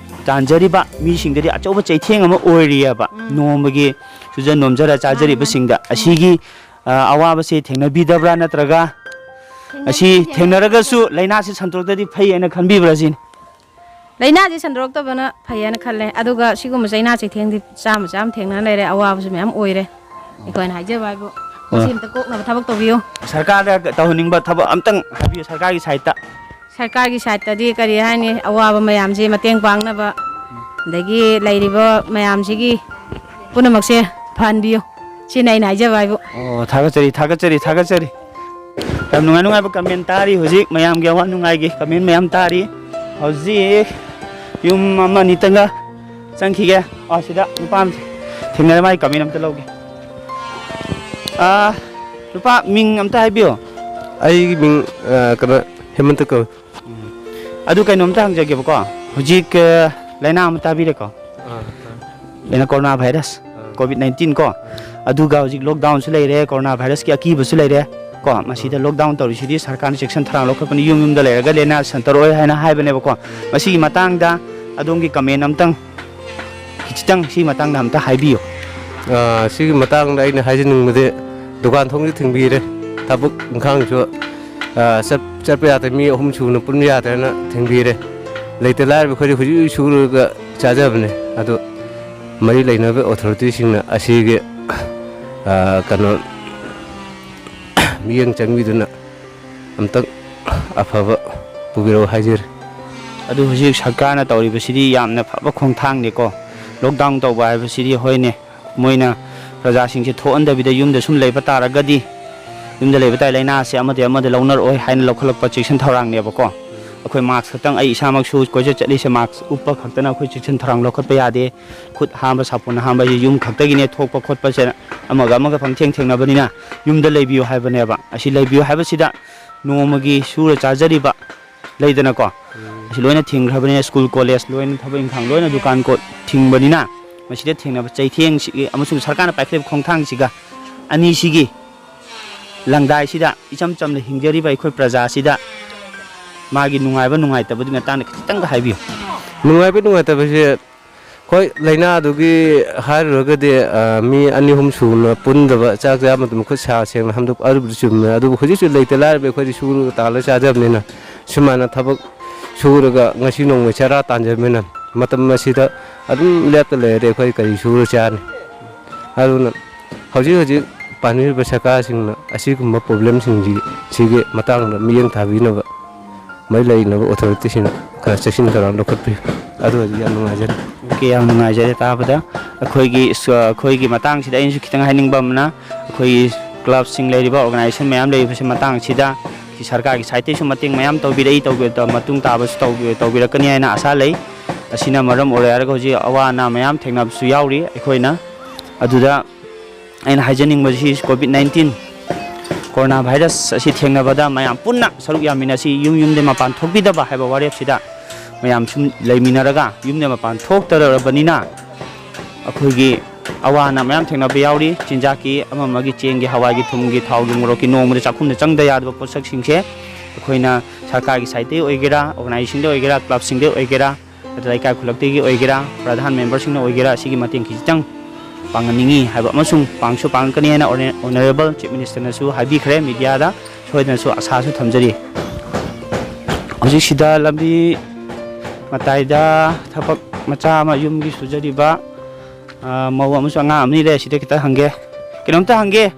ꯇꯥꯟꯖꯔꯤꯕ ꯃꯤꯁꯤꯡꯗꯗꯤ ꯑꯆꯧꯕ ꯆꯩꯊꯦꯡ ꯑꯃ ꯑꯣꯏꯔꯤꯑꯕ꯫ ꯎꯝ꯫ ꯅꯣꯡꯃꯒꯤ ꯁꯨꯖꯟ ꯅꯣꯝꯖꯔ ꯆꯥꯖꯔꯤꯕꯁꯤꯡꯗ꯫ ꯃꯥꯅꯤ, ꯃꯥꯅꯤ꯫ ꯎꯝ꯫ ꯑꯁꯤꯒꯤ, ꯑ, ꯑꯋꯥꯕꯁꯤ ꯊꯦꯡꯅꯕꯤꯗꯕ꯭ꯔꯥ, ꯅꯠꯇ꯭ꯔꯒ ꯊꯦꯡꯅ-, ꯑꯁꯤ ꯊꯦꯡꯅ-, ꯊꯦꯡꯅꯔꯒꯁꯨ ꯂꯥꯏꯅꯥꯁꯤ ꯁꯟꯗꯣꯔꯛꯇ꯭ꯔꯗꯤ ꯐꯩ ꯍꯥꯏꯅ ꯈꯟꯕꯤꯕ꯭ꯔꯥ ꯁꯤꯅꯤ? ꯂꯥꯏꯅꯥꯁꯤ ꯁꯟꯗꯣꯔꯛꯇꯕꯅ ꯐꯩ ꯍꯥꯏꯅ ꯈꯜꯂꯦ꯫ ꯑꯗꯨꯒ ꯁꯤꯒꯨꯝꯕ ꯂꯥꯏꯅꯥ ꯆꯩꯊꯦꯡꯗꯤ ꯆꯥꯝꯃ ꯆꯥꯝꯃ ꯊꯦꯡꯅꯅ ꯂꯩꯔꯦ, ꯑꯋꯥꯕꯁꯨ ꯃꯌꯥꯝ ꯑꯣꯏꯔꯦ꯫ ꯑꯩꯈꯣꯏꯅ ꯍꯥꯏꯖꯕ ꯍꯥꯏꯕꯨ, ꯑ꯫ ꯃꯁꯤ ꯑꯝꯇ ꯀꯣꯛꯅꯕ ꯊꯕꯛ ꯇꯧꯕꯤꯌꯨ꯫ ꯁꯔꯀꯥꯔꯗ ꯇꯧꯍꯟꯅꯤꯡꯕ ꯊꯕꯛ ꯑꯝꯇꯪ ꯍꯥꯏꯕꯤꯌꯨ, ꯁꯔꯀꯥꯔꯒꯤ sideꯇ꯫ ꯁꯔꯀꯥꯔꯒꯤ sideꯇꯗꯤ ꯀꯔꯤ ꯍꯥꯏꯅꯤ, ꯑꯋꯥꯕ ꯃꯌꯥꯝꯁꯤ ꯃꯇꯦꯡ ꯄꯥꯡꯅꯕ, ꯑꯗꯒꯤ ꯂꯩꯔꯤꯕ ꯃꯌꯥꯝꯁꯤꯒꯤ ꯄꯨꯝꯅꯃꯛꯁꯦ ꯐꯍꯟꯕꯤꯌꯨ꯫ ꯁꯤꯅ ꯑꯩꯅ ꯍꯥꯏꯖꯕ ꯍꯥꯏꯕꯨ꯫ ꯑꯣ, ꯊꯥꯒꯠꯆꯔꯤ, ꯊꯥꯒꯠꯆꯔꯤ, ꯊꯥꯒꯠꯆꯔꯤ꯫ ꯌꯥꯝ ꯅꯨꯡꯉꯥꯏ ꯅꯨꯡꯉꯥꯏꯕ comment ꯇꯥꯔꯤ ꯍꯧꯖꯤꯛ, ꯃꯌꯥꯝꯒꯤ ꯑꯋꯥ ꯅꯨꯡꯉꯥꯏꯒꯤ comment ꯃꯌꯥꯝ ꯇꯥꯔꯤ꯫ ꯍꯧꯖꯤꯛ ꯌꯨꯝ ꯑꯃ ꯑꯅꯤꯇꯪꯒ ꯆꯪꯈꯤꯒꯦ꯫ ꯑꯥ, ꯁꯤꯗ ꯅꯨꯄꯥ ꯑꯃ ꯊꯦꯡꯅꯔꯦ, ꯃꯥꯒꯤ comment ꯑꯝꯇ ꯂꯧꯒꯦ꯫ ꯑꯥ, ꯅꯨꯄꯥ, ꯃꯤꯡ ꯑꯝꯇ ꯍꯥꯏꯕꯤꯌꯣ꯫ ꯑꯩꯒꯤ ꯃꯤꯡ, ꯑ, ꯀꯩꯅꯣ, ꯍꯦꯃꯟꯇ ꯀꯧꯏ꯫ ꯎꯝ꯫ ꯑꯗꯨ ꯀꯩꯅꯣꯝꯇ ꯍꯪꯖꯒꯦꯕꯀꯣ, ꯍꯧꯖꯤꯛ, ꯑ, ꯂꯥꯏꯅꯥ ꯑꯃ ꯇꯥꯕꯤꯔꯦꯀꯣ? ꯑꯥ, ꯑꯥ꯫ ꯂꯥꯏꯅꯥ corona virus, ꯑꯥ꯫ COVID nineteen ꯀꯣ? ꯑꯥ꯫ ꯑꯗꯨꯒ ꯍꯧꯖꯤꯛ lockdownꯁꯨ ꯂꯩꯔꯦ, corona virusꯀꯤ ꯑꯀꯤꯕꯁꯨ ꯂꯩꯔꯦ ꯀꯣ? ꯃꯁꯤꯗ ꯑꯥ꯫ Lockdown ꯇꯧꯔꯤꯁꯤꯗꯤ ꯁꯔꯀꯥꯔꯅ ꯆꯦꯛꯁꯤꯟ ꯊꯧꯔꯥꯡ ꯂꯧꯈꯠꯄꯅꯤ, ꯌꯨꯝ ꯌꯨꯝꯗ ꯂꯩꯔꯒ ꯂꯥꯏꯅꯥ ꯁꯟꯗꯣꯔꯛꯑꯣꯏ ꯍꯥꯏꯅ ꯍꯥꯏꯕꯅꯦꯕꯀꯣ? ꯃꯁꯤꯒꯤ ꯃꯇꯥꯡꯗ ꯑꯗꯣꯝꯒꯤ comment ꯑꯝꯇꯪ, ꯈꯤꯇꯪ ꯁꯤꯒꯤ ꯃꯇꯥꯡꯗ ꯑꯝꯇ ꯍꯥꯏꯕꯤꯌꯨ꯫ ꯑꯥ, ꯁꯤꯒꯤ ꯃꯇꯥꯡꯗ ꯑꯩꯅ ꯍꯥꯏꯖꯅꯤꯡꯕꯗꯤ, ꯗꯨꯀꯥꯟ ꯊꯣꯡꯁꯨ ꯊꯤꯡꯕꯤꯔꯦ, ꯊꯕꯛ ꯏꯪꯈꯥꯡꯁꯨ, ꯑꯥ, ꯆꯠ-, ꯆꯠꯄ ꯌꯥꯗ꯭ꯔꯦ, ꯃꯤ ꯑꯍꯨꯝ ꯁꯨꯅ ꯄꯨꯟꯕ ꯌꯥꯗ꯭ꯔꯦꯅ ꯊꯤꯡꯕꯤꯔꯦ꯫ ꯂꯩꯇ ꯂꯥꯏꯔꯕ ꯑꯩꯈꯣꯏꯗꯤ ꯍꯧꯖꯤꯛ ꯍꯧꯖꯤꯛ ꯁꯨꯔꯒ ꯆꯥꯖꯕꯅꯦ꯫ ꯑꯗꯣ ꯃꯔꯤ ꯂꯩꯅꯕ authorityꯁꯤꯡꯅ ꯑꯁꯤꯒꯤ, ꯑꯥ, ꯀꯩꯅꯣ, ꯃꯤꯠꯌꯦꯡ ꯆꯪꯕꯤꯗꯨꯅ ꯑꯝꯇꯪ ꯑꯐꯕ ꯄꯨꯕꯤꯔꯛꯎ ꯍꯥꯏꯖꯔꯤ꯫ ꯑꯗꯨ ꯍꯧꯖꯤꯛ ꯁꯔꯀꯥꯔꯅ ꯇꯧꯔꯤꯕꯁꯤꯗꯤ ꯌꯥꯝꯅ ꯐꯕ ꯈꯣꯡꯊꯥꯡꯅꯤꯀꯣ꯫ Lockdown ꯇꯧꯕ ꯍꯥꯏꯕꯁꯤꯗꯤ, ꯍꯣꯏꯅꯦ, ꯃꯣꯏꯅ ꯄ꯭ꯔꯖꯥꯁꯤꯡꯁꯦ ꯊꯣꯛꯍꯟꯗꯕꯤꯗ ꯌꯨꯝꯗ ꯁꯨꯝ ꯂꯩꯕ ꯇꯥꯔꯒꯗꯤ, ꯌꯨꯝꯗ ꯂꯩꯕ ꯇꯥꯏ, ꯂꯥꯏꯅꯥꯁꯦ ꯑꯃꯗꯤ ꯑꯃꯗ ꯂꯧꯅꯔꯛꯑꯣꯏ ꯍꯥꯏꯅ ꯂꯧꯈꯠꯂꯛꯄ ꯆꯦꯛꯁꯤꯟ ꯊꯧꯔꯥꯡꯅꯦꯕꯀꯣ꯫ ꯑꯩꯈꯣꯏ mask ꯈꯛꯇꯪ, ꯑꯩ ꯏꯁꯥꯃꯛꯁꯨ ꯀꯣꯏꯆꯠ ꯆꯠꯂꯤꯁꯦ mask ꯎꯞꯄ ꯈꯛꯇꯅ ꯑꯩꯈꯣꯏ ꯆꯦꯛꯁꯤꯟ ꯊꯧꯔꯥꯡ ꯂꯧꯈꯠꯄ ꯌꯥꯗꯦ꯫ ꯈꯨꯠ ꯍꯥꯝꯕ ꯁꯥꯄꯣꯟꯅ ꯍꯥꯝꯕ ꯍꯥꯏꯁꯦ ꯌꯨꯝ ꯈꯛꯇꯒꯤꯅꯦ, ꯊꯣꯛꯄ ꯈꯣꯠꯄꯁꯦ ꯑꯃꯒ ꯑꯃꯒ ꯄꯪꯊꯦꯡ ꯊꯦꯡꯅꯕꯅꯤꯅ ꯌꯨꯝꯗ ꯂꯩꯕꯤꯌꯨ ꯍꯥꯏꯕꯅꯦꯕ꯫ ꯑꯁꯤ ꯂꯩꯕꯤꯌꯨ ꯍꯥꯏꯕꯁꯤꯗ ꯅꯣꯡꯃꯒꯤ ꯁꯨꯔ ꯆꯥꯖꯔꯤꯕ ꯂꯩꯗꯅꯀꯣ, ꯎꯝ꯫ ꯑꯁꯤ ꯂꯣꯏꯅ ꯊꯤꯡꯈ꯭ꯔꯕꯅꯤꯅ, ꯁ꯭ꯀꯨꯜ ꯀꯣꯂꯦꯖ ꯂꯣꯏꯅ, ꯊꯕꯛ ꯏꯪꯈꯥꯡ ꯂꯣꯏꯅ, ꯗꯨꯀꯥꯟ ꯀꯣꯠ ꯊꯤꯡꯕꯅꯤꯅ, ꯃꯁꯤꯗ ꯊꯦꯡꯅꯕ ꯆꯩꯊꯦꯡꯁꯤꯒꯤ ꯑꯃꯁꯨꯡ ꯁꯔꯀꯥꯔꯅ ꯄꯥꯏꯈꯠꯂꯤꯕ ꯈꯣꯡꯊꯥꯡꯁꯤꯒ ꯑꯅꯤꯁꯤꯒꯤ ꯂꯪꯗꯥꯏꯁꯤꯗ ꯏꯆꯝ ꯆꯝꯅ ꯍꯤꯡꯖꯔꯤꯕ ꯑꯩꯈꯣꯏ ꯄ꯭ꯔꯖꯥꯁꯤꯗ ꯃꯥꯒꯤ ꯅꯨꯡꯉꯥꯏꯕ ꯅꯨꯡꯉꯥꯏꯇꯕꯗꯨꯒꯤ ꯃꯇꯥꯡꯗ ꯈꯤꯇꯪꯒ ꯍꯥꯏꯕꯤꯌꯨ꯫ ꯅꯨꯡꯉꯥꯏꯕ ꯅꯨꯡꯉꯥꯏꯇꯕꯁꯦ, ꯍꯣꯏ, ꯂꯥꯏꯅꯥꯗꯨꯒꯤ ꯍꯥꯏꯔꯨꯔꯒꯗꯤ, ꯑ, ꯃꯤ ꯑꯅꯤ ꯑꯍꯨꯝ ꯁꯨꯅ ꯄꯨꯟꯗꯕ, ꯆꯥꯛ ꯆꯥꯕ ꯃꯇꯝꯗ ꯈꯨꯠ ꯁꯥ ꯁꯦꯡꯅ ꯍꯥꯝꯗꯣꯛꯄ, ꯑꯗꯨꯕꯨꯗꯤ ꯆꯨꯝꯃꯦ꯫ ꯑꯗꯨꯕꯨ ꯍꯧꯖꯤꯛ ꯍꯧꯖꯤꯛ ꯂꯩꯇ ꯂꯥꯏꯔꯕ ꯑꯩꯈꯣꯏꯗꯤ ꯁꯨꯔꯒ ꯇꯥꯜꯂꯒ ꯆꯥꯖꯕꯅꯤꯅ, ꯁꯨꯃꯥꯏꯅ ꯊꯕꯛ ꯁꯨꯔꯒ ꯉꯁꯤ ꯅꯣꯡꯃꯩ ꯆꯔꯥ ꯇꯥꯟꯖꯕꯅꯤꯅ, ꯃꯇꯝ ꯑꯁꯤꯗ ꯑꯗꯨꯝ ꯂꯦꯞꯇ ꯂꯩꯔꯗꯤ ꯑꯩꯈꯣꯏ ꯀꯔꯤ ꯁꯨꯔ ꯆꯥꯅꯤ? ꯑꯗꯨꯅ ꯍꯧꯖꯤꯛ ꯍꯧꯖꯤꯛ ꯄꯥꯟꯕꯤꯔꯤꯕ ꯁꯔꯀꯥꯔꯁꯤꯡꯅ ꯑꯁꯤꯒꯨꯝꯕ problemꯁꯤꯡꯁꯤ, ꯁꯤꯒꯤ ꯃꯇꯥꯡꯗ ꯃꯤꯠꯌꯦꯡ ꯊꯥꯕꯤꯅꯕ ꯃꯔꯤ ꯂꯩꯅꯕ authorityꯁꯤꯡꯅ ꯈꯔ ꯆꯦꯛꯁꯤꯟ ꯊꯧꯔꯥꯡ ꯂꯧꯈꯠꯄꯤꯌꯨ꯫ ꯑꯗꯨ ꯑꯣꯏꯔꯗꯤ ꯌꯥꯝ ꯅꯨꯡꯉꯥꯏꯖꯔꯦ꯫ OK, ꯌꯥꯝ ꯅꯨꯡꯉꯥꯏꯖꯔꯦ ꯇꯥꯕꯗ꯫ ꯑꯩꯈꯣꯏꯒꯤ ꯁ-, ꯑꯩꯈꯣꯏꯒꯤ ꯃꯇꯥꯡꯁꯤꯗ ꯑꯩꯅꯁꯨ ꯈꯤꯇꯪ ꯍꯥꯏꯅꯤꯡꯕ ꯑꯃꯅ, ꯑꯩꯈꯣꯏꯒꯤ ꯀ꯭ꯂꯕꯁꯤꯡ ꯂꯩꯔꯤꯕ, ꯑꯣꯔꯒꯅꯥꯏꯖꯦꯁꯟ ꯃꯌꯥꯝ ꯂꯩꯔꯤꯕꯁꯤ ꯃꯇꯥꯡꯁꯤꯗ ꯁꯤ ꯁꯔꯀꯥꯔꯒꯤ ꯁꯥꯏꯠꯇꯩꯁꯨ ꯃꯇꯦꯡ ꯃꯌꯥꯝ ꯇꯧꯕꯤꯔꯛꯏ, ꯇꯧꯕꯤ-, ꯃꯇꯨꯡ ꯇꯥꯕꯁꯨ ꯇꯧꯕꯤ-, ꯇꯧꯕꯤꯔꯛꯀꯅꯤ ꯍꯥꯏꯅ ꯑꯁꯥ ꯂꯩ꯫ ꯑꯁꯤꯅ ꯃꯔꯝ ꯑꯣꯏꯔꯒ ꯍꯧꯖꯤꯛ ꯑꯋꯥ ꯑꯅꯥ ꯃꯌꯥꯝ ꯊꯦꯡꯅꯕꯁꯨ ꯌꯥꯎꯔꯤ꯫ ꯑꯩꯈꯣꯏꯅ ꯑꯗꯨꯗ ꯑꯩꯅ ꯍꯥꯏꯖꯅꯤꯡꯕꯁꯤ, ꯀꯣꯚꯤꯗ ꯅꯥꯏꯟꯇꯤꯟ ꯀꯣꯔꯣꯅꯥ ꯚꯥꯏꯔꯁ ꯑꯁꯤ ꯊꯦꯡꯅꯕꯗ ꯃꯌꯥꯝ ꯄꯨꯟꯅ ꯁꯔꯨꯛ ꯌꯥꯃꯤꯟꯅꯁꯤ꯫ ꯌꯨꯝ ꯌꯨꯝꯗꯩ ꯃꯄꯥꯟ ꯊꯣꯛꯄꯤꯗꯕ ꯍꯥꯏꯕ ꯋꯥꯔꯦꯞꯁꯤꯗ ꯃꯌꯥꯝ ꯁꯨꯝ ꯂꯩꯃꯤꯟꯅꯔꯒ, ꯌꯨꯝꯗꯩ ꯃꯄꯥꯟ ꯊꯣꯛꯇꯔꯕꯅꯤꯅ ꯑꯩꯈꯣꯏꯒꯤ ꯑꯋꯥ ꯑꯅꯥ ꯃꯌꯥꯝ ꯊꯦꯡꯅꯕ ꯌꯥꯎꯔꯤ꯫ ꯆꯤꯟꯖꯥꯛꯀꯤ, ꯑꯃ ꯑꯃꯒꯤ, ꯆꯦꯡꯒꯤ, ꯍꯋꯥꯏꯒꯤ, ꯊꯨꯝꯒꯤ, ꯊꯥꯎꯒꯤ, ꯃꯣꯔꯣꯛꯀꯤ, ꯅꯣꯡꯃꯗ ꯆꯥꯛꯈꯨꯝꯗ ꯆꯪꯗ ꯌꯥꯗꯕ ꯄꯣꯠꯁꯛꯁꯤꯡꯁꯦ ꯑꯩꯈꯣꯏꯅ ꯁꯔꯀꯥꯔꯒꯤ ꯁꯥꯏꯠꯇꯒꯤ ꯑꯣꯏꯒꯦꯔꯥ, ꯑꯣꯔꯒꯅꯥꯏꯖꯦꯁꯟꯗ ꯑꯣꯏꯒꯦꯔꯥ, ꯀ꯭ꯂꯕꯁꯤꯡꯗ ꯑꯣꯏꯒꯦꯔꯥ, ꯑꯗꯨ ꯂꯩꯀꯥꯏ ꯈꯨꯜꯂꯛꯇꯒꯤ ꯑꯣꯏꯒꯦꯔꯥ, ꯄ꯭ꯔꯙꯥꯟ ꯃꯦꯝꯕꯔꯁꯤꯡꯅ ꯑꯣꯏꯒꯦꯔꯥ, ꯑꯁꯤꯒꯤ ꯃꯇꯦꯡ ꯈꯤꯖꯤꯛꯇꯪ ꯄꯥꯡꯍꯟꯅꯤꯡꯉꯤ ꯍꯥꯏꯕ ꯑꯃꯁꯨꯡ ꯄꯥꯡꯁꯨ ꯄꯥꯡꯉꯛꯀꯅꯤ ꯍꯥꯏꯅ ꯑꯣꯅꯔꯦꯕꯜ ꯆꯤꯐ ꯃꯤꯅꯤꯁꯇꯔꯅꯁꯨ ꯍꯥꯏꯕꯤꯈ꯭ꯔꯦ꯫ ꯃꯤꯗꯤꯌꯥꯗ ꯁꯣꯏꯗꯅꯁꯨ ꯑꯁꯥꯁꯨ ꯊꯝꯖꯔꯤ꯫ ꯍꯧꯖꯤꯛꯁꯤꯗ ꯂꯝꯕꯤ ꯃꯇꯥꯏꯗ ꯊꯕꯛ ꯃꯆꯥ ꯑꯃ ꯌꯨꯝꯒꯤ ꯁꯨꯖꯔꯤꯕ, ꯑ, ꯃꯧ ꯑꯃꯁꯨ ꯑꯉꯥꯡ ꯑꯃꯅꯤ ꯂꯩ꯫ ꯁꯤꯗ ꯈꯤꯇ ꯍꯪꯒꯦ, ꯀꯩꯅꯣꯝꯇ ꯍꯪꯒꯦ꯫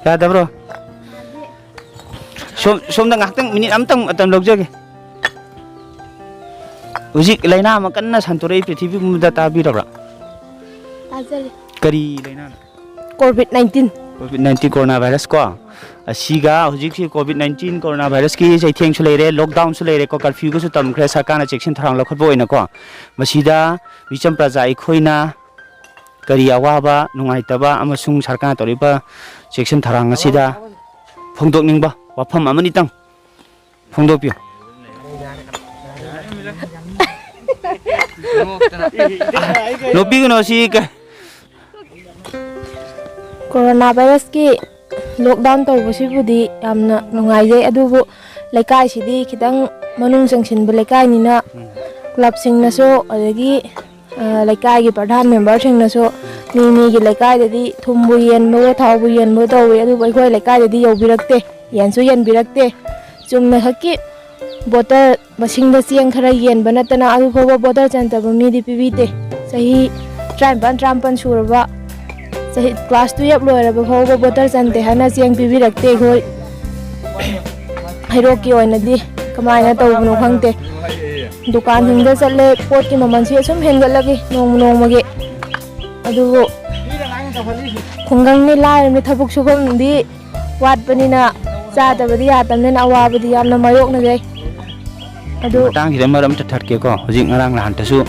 ꯌꯥꯗꯕ꯭ꯔꯣ? ꯁꯣꯝ-, ꯁꯣꯝꯗ ꯉꯥꯏꯍꯥꯛꯇꯪ, ꯃꯤꯅꯤꯠ ꯑꯃꯇꯪ ꯃꯇꯝ ꯂꯧꯖꯒꯦ꯫ ꯍꯧꯖꯤꯛ ꯂꯥꯏꯅꯥ ꯑꯃ ꯀꯟꯅ ꯁꯟꯗꯣꯔꯛꯏ ꯄ꯭ꯔꯤꯊꯤꯕꯤ ꯄꯨꯝꯕꯗ, ꯇꯥꯕꯤꯔꯕ꯭ꯔꯥ? ꯇꯥꯖꯔꯦ꯫ ꯀꯔꯤ ꯂꯥꯏꯅꯥꯅꯣ? COVID nineteen. COVID nineteen corona virus ꯀꯣ꯫ ꯑꯁꯤꯒ ꯍꯧꯖꯤꯛꯁꯤ ꯀꯣꯚꯤꯗ ꯅꯥꯏꯟꯇꯤꯟ ꯀꯣꯔꯣꯅꯥ ꯚꯥꯏꯔꯁꯀꯤ ꯆꯩꯊꯦꯡꯁꯨ ꯂꯩꯔꯦ, ꯂꯣꯛꯗꯥꯎꯟꯁꯨ ꯂꯩꯔꯦꯀꯣ, ꯀꯔꯐ꯭ꯌꯨꯒꯁꯨ ꯇꯝꯈ꯭ꯔꯦ ꯁꯔꯀꯥꯔꯅ ꯆꯦꯛꯁꯤꯟ ꯊꯧꯔꯥꯡ ꯂꯧꯈꯠꯄ ꯑꯣꯏꯅꯀꯣ꯫ ꯃꯁꯤꯗ ꯃꯤꯆꯝ ꯄ꯭ꯔꯖꯥ ꯑꯩꯈꯣꯏꯅ ꯀꯔꯤ ꯑꯋꯥꯕ, ꯅꯨꯡꯉꯥꯏꯇꯕ ꯑꯃꯁꯨꯡ ꯁꯔꯀꯥꯔꯅ ꯇꯧꯔꯤꯕ ꯆꯦꯛꯁꯤꯟ ꯊꯧꯔꯥꯡ ꯑꯁꯤꯗ ꯐꯣꯡꯗꯣꯛꯅꯤꯡꯕ ꯋꯥꯐꯝ ꯑꯃꯅꯤꯇꯪ ꯐꯣꯡꯗꯣꯛꯄꯤꯌꯨ꯫ ꯅꯣꯛꯄꯤꯒꯅꯣ, ꯁꯤ ꯀ- ꯀꯣꯔꯣꯅꯥ ꯚꯥꯏꯔꯁꯀꯤ ꯂꯣꯛꯗꯥꯎꯟ ꯇꯧꯕꯁꯤꯕꯨꯗꯤ ꯌꯥꯝꯅ ꯅꯨꯡꯉꯥꯏꯖꯩ, ꯑꯗꯨꯕꯨ ꯂꯩꯀꯥꯏꯁꯤꯗꯤ ꯈꯤꯇꯪ ꯃꯅꯨꯡ ꯆꯪꯁꯤꯟꯕ ꯂꯩꯀꯥꯏꯅꯤꯅ, ꯎꯝ꯫ ꯀ꯭ꯂꯕꯁꯤꯡꯅꯁꯨ, ꯑꯗꯒꯤ, ꯑ, ꯂꯩꯀꯥꯏꯒꯤ ꯄ꯭ꯔꯙꯥꯟ ꯃꯦꯝꯕꯔꯁꯤꯡꯅꯁꯨ ꯃꯤ ꯃꯤꯒꯤ ꯂꯩꯀꯥꯏꯗꯗꯤ ꯊꯨꯝꯕꯨ ꯌꯦꯟꯕꯋꯣ, ꯊꯥꯎꯕꯨ ꯌꯦꯟꯕꯋꯣ ꯇꯧꯏ, ꯑꯗꯨꯕꯨ ꯑꯩꯈꯣꯏ ꯂꯩꯀꯥꯏꯗꯗꯤ ꯌꯧꯕꯤꯔꯛꯇꯦ, ꯌꯦꯟꯁꯨ ꯌꯦꯟꯕꯤꯔꯛꯇꯦ꯫ ꯆꯨꯝꯅ ꯈꯛꯀꯤ ꯕꯣꯇꯜ ꯃꯁꯤꯡꯗ ꯆꯦꯡ ꯈꯔ ꯌꯦꯟꯕ ꯅꯠꯇꯅ ꯑꯗꯨ ꯐꯥꯎꯕ ꯕꯣꯇꯜ ꯆꯟꯗꯕ ꯃꯤꯗꯤ ꯄꯤꯕꯤꯗꯦ꯫ ꯆꯍꯤ ꯇꯔꯥꯅꯤꯄꯥꯟ, ꯇꯔꯥꯃꯥꯄꯟ ꯁꯨꯔꯕ, ꯆꯍꯤ ꯀ꯭ꯂꯥꯁ ꯇꯨꯌꯦꯜꯞ ꯂꯣꯏꯔꯕ ꯐꯥꯎꯕ ꯕꯣꯇꯜ ꯆꯟꯗꯦ ꯍꯥꯏꯅ ꯆꯦꯡ ꯄꯤꯕꯤꯔꯛꯇꯦ꯫ ꯑꯩꯈꯣꯏ ꯍꯩꯔꯣꯛꯀꯤ ꯑꯣꯏꯅꯗꯤ ꯀꯃꯥꯏꯅ ꯇꯧꯕꯅꯣ ꯈꯪꯗꯦ꯫ ꯗꯨꯀꯥꯟꯁꯤꯡꯗ ꯆꯠꯂꯦ, ꯄꯣꯠꯀꯤ ꯃꯃꯜꯁꯤ ꯑꯁꯨꯝ ꯍꯦꯟꯒꯠꯂꯒꯦ ꯅꯣꯡꯃ ꯅꯣꯡꯃꯒꯤ꯫ ꯑꯗꯨꯕꯨ ꯈꯨꯡꯒꯪꯅꯤ, ꯂꯥꯏꯔꯕꯅꯤ, ꯊꯕꯛ ꯁꯨꯐꯝꯗꯤ ꯋꯥꯠꯄꯅꯤꯅ, ꯆꯥꯗꯕꯗꯤ ꯌꯥꯗꯕꯅꯤꯅ ꯑꯋꯥꯕꯗꯤ ꯌꯥꯝꯅ ꯃꯥꯌꯣꯛꯅꯖꯩ꯫ ꯑꯗꯨ ꯃꯇꯥꯡꯁꯤꯗ ꯃꯔꯛ ꯑꯝꯇ ꯊꯠꯀꯦꯀꯣ꯫ ꯍꯧꯖꯤꯛ ꯉꯔꯥꯡ ꯅꯍꯥꯟꯇꯁꯨ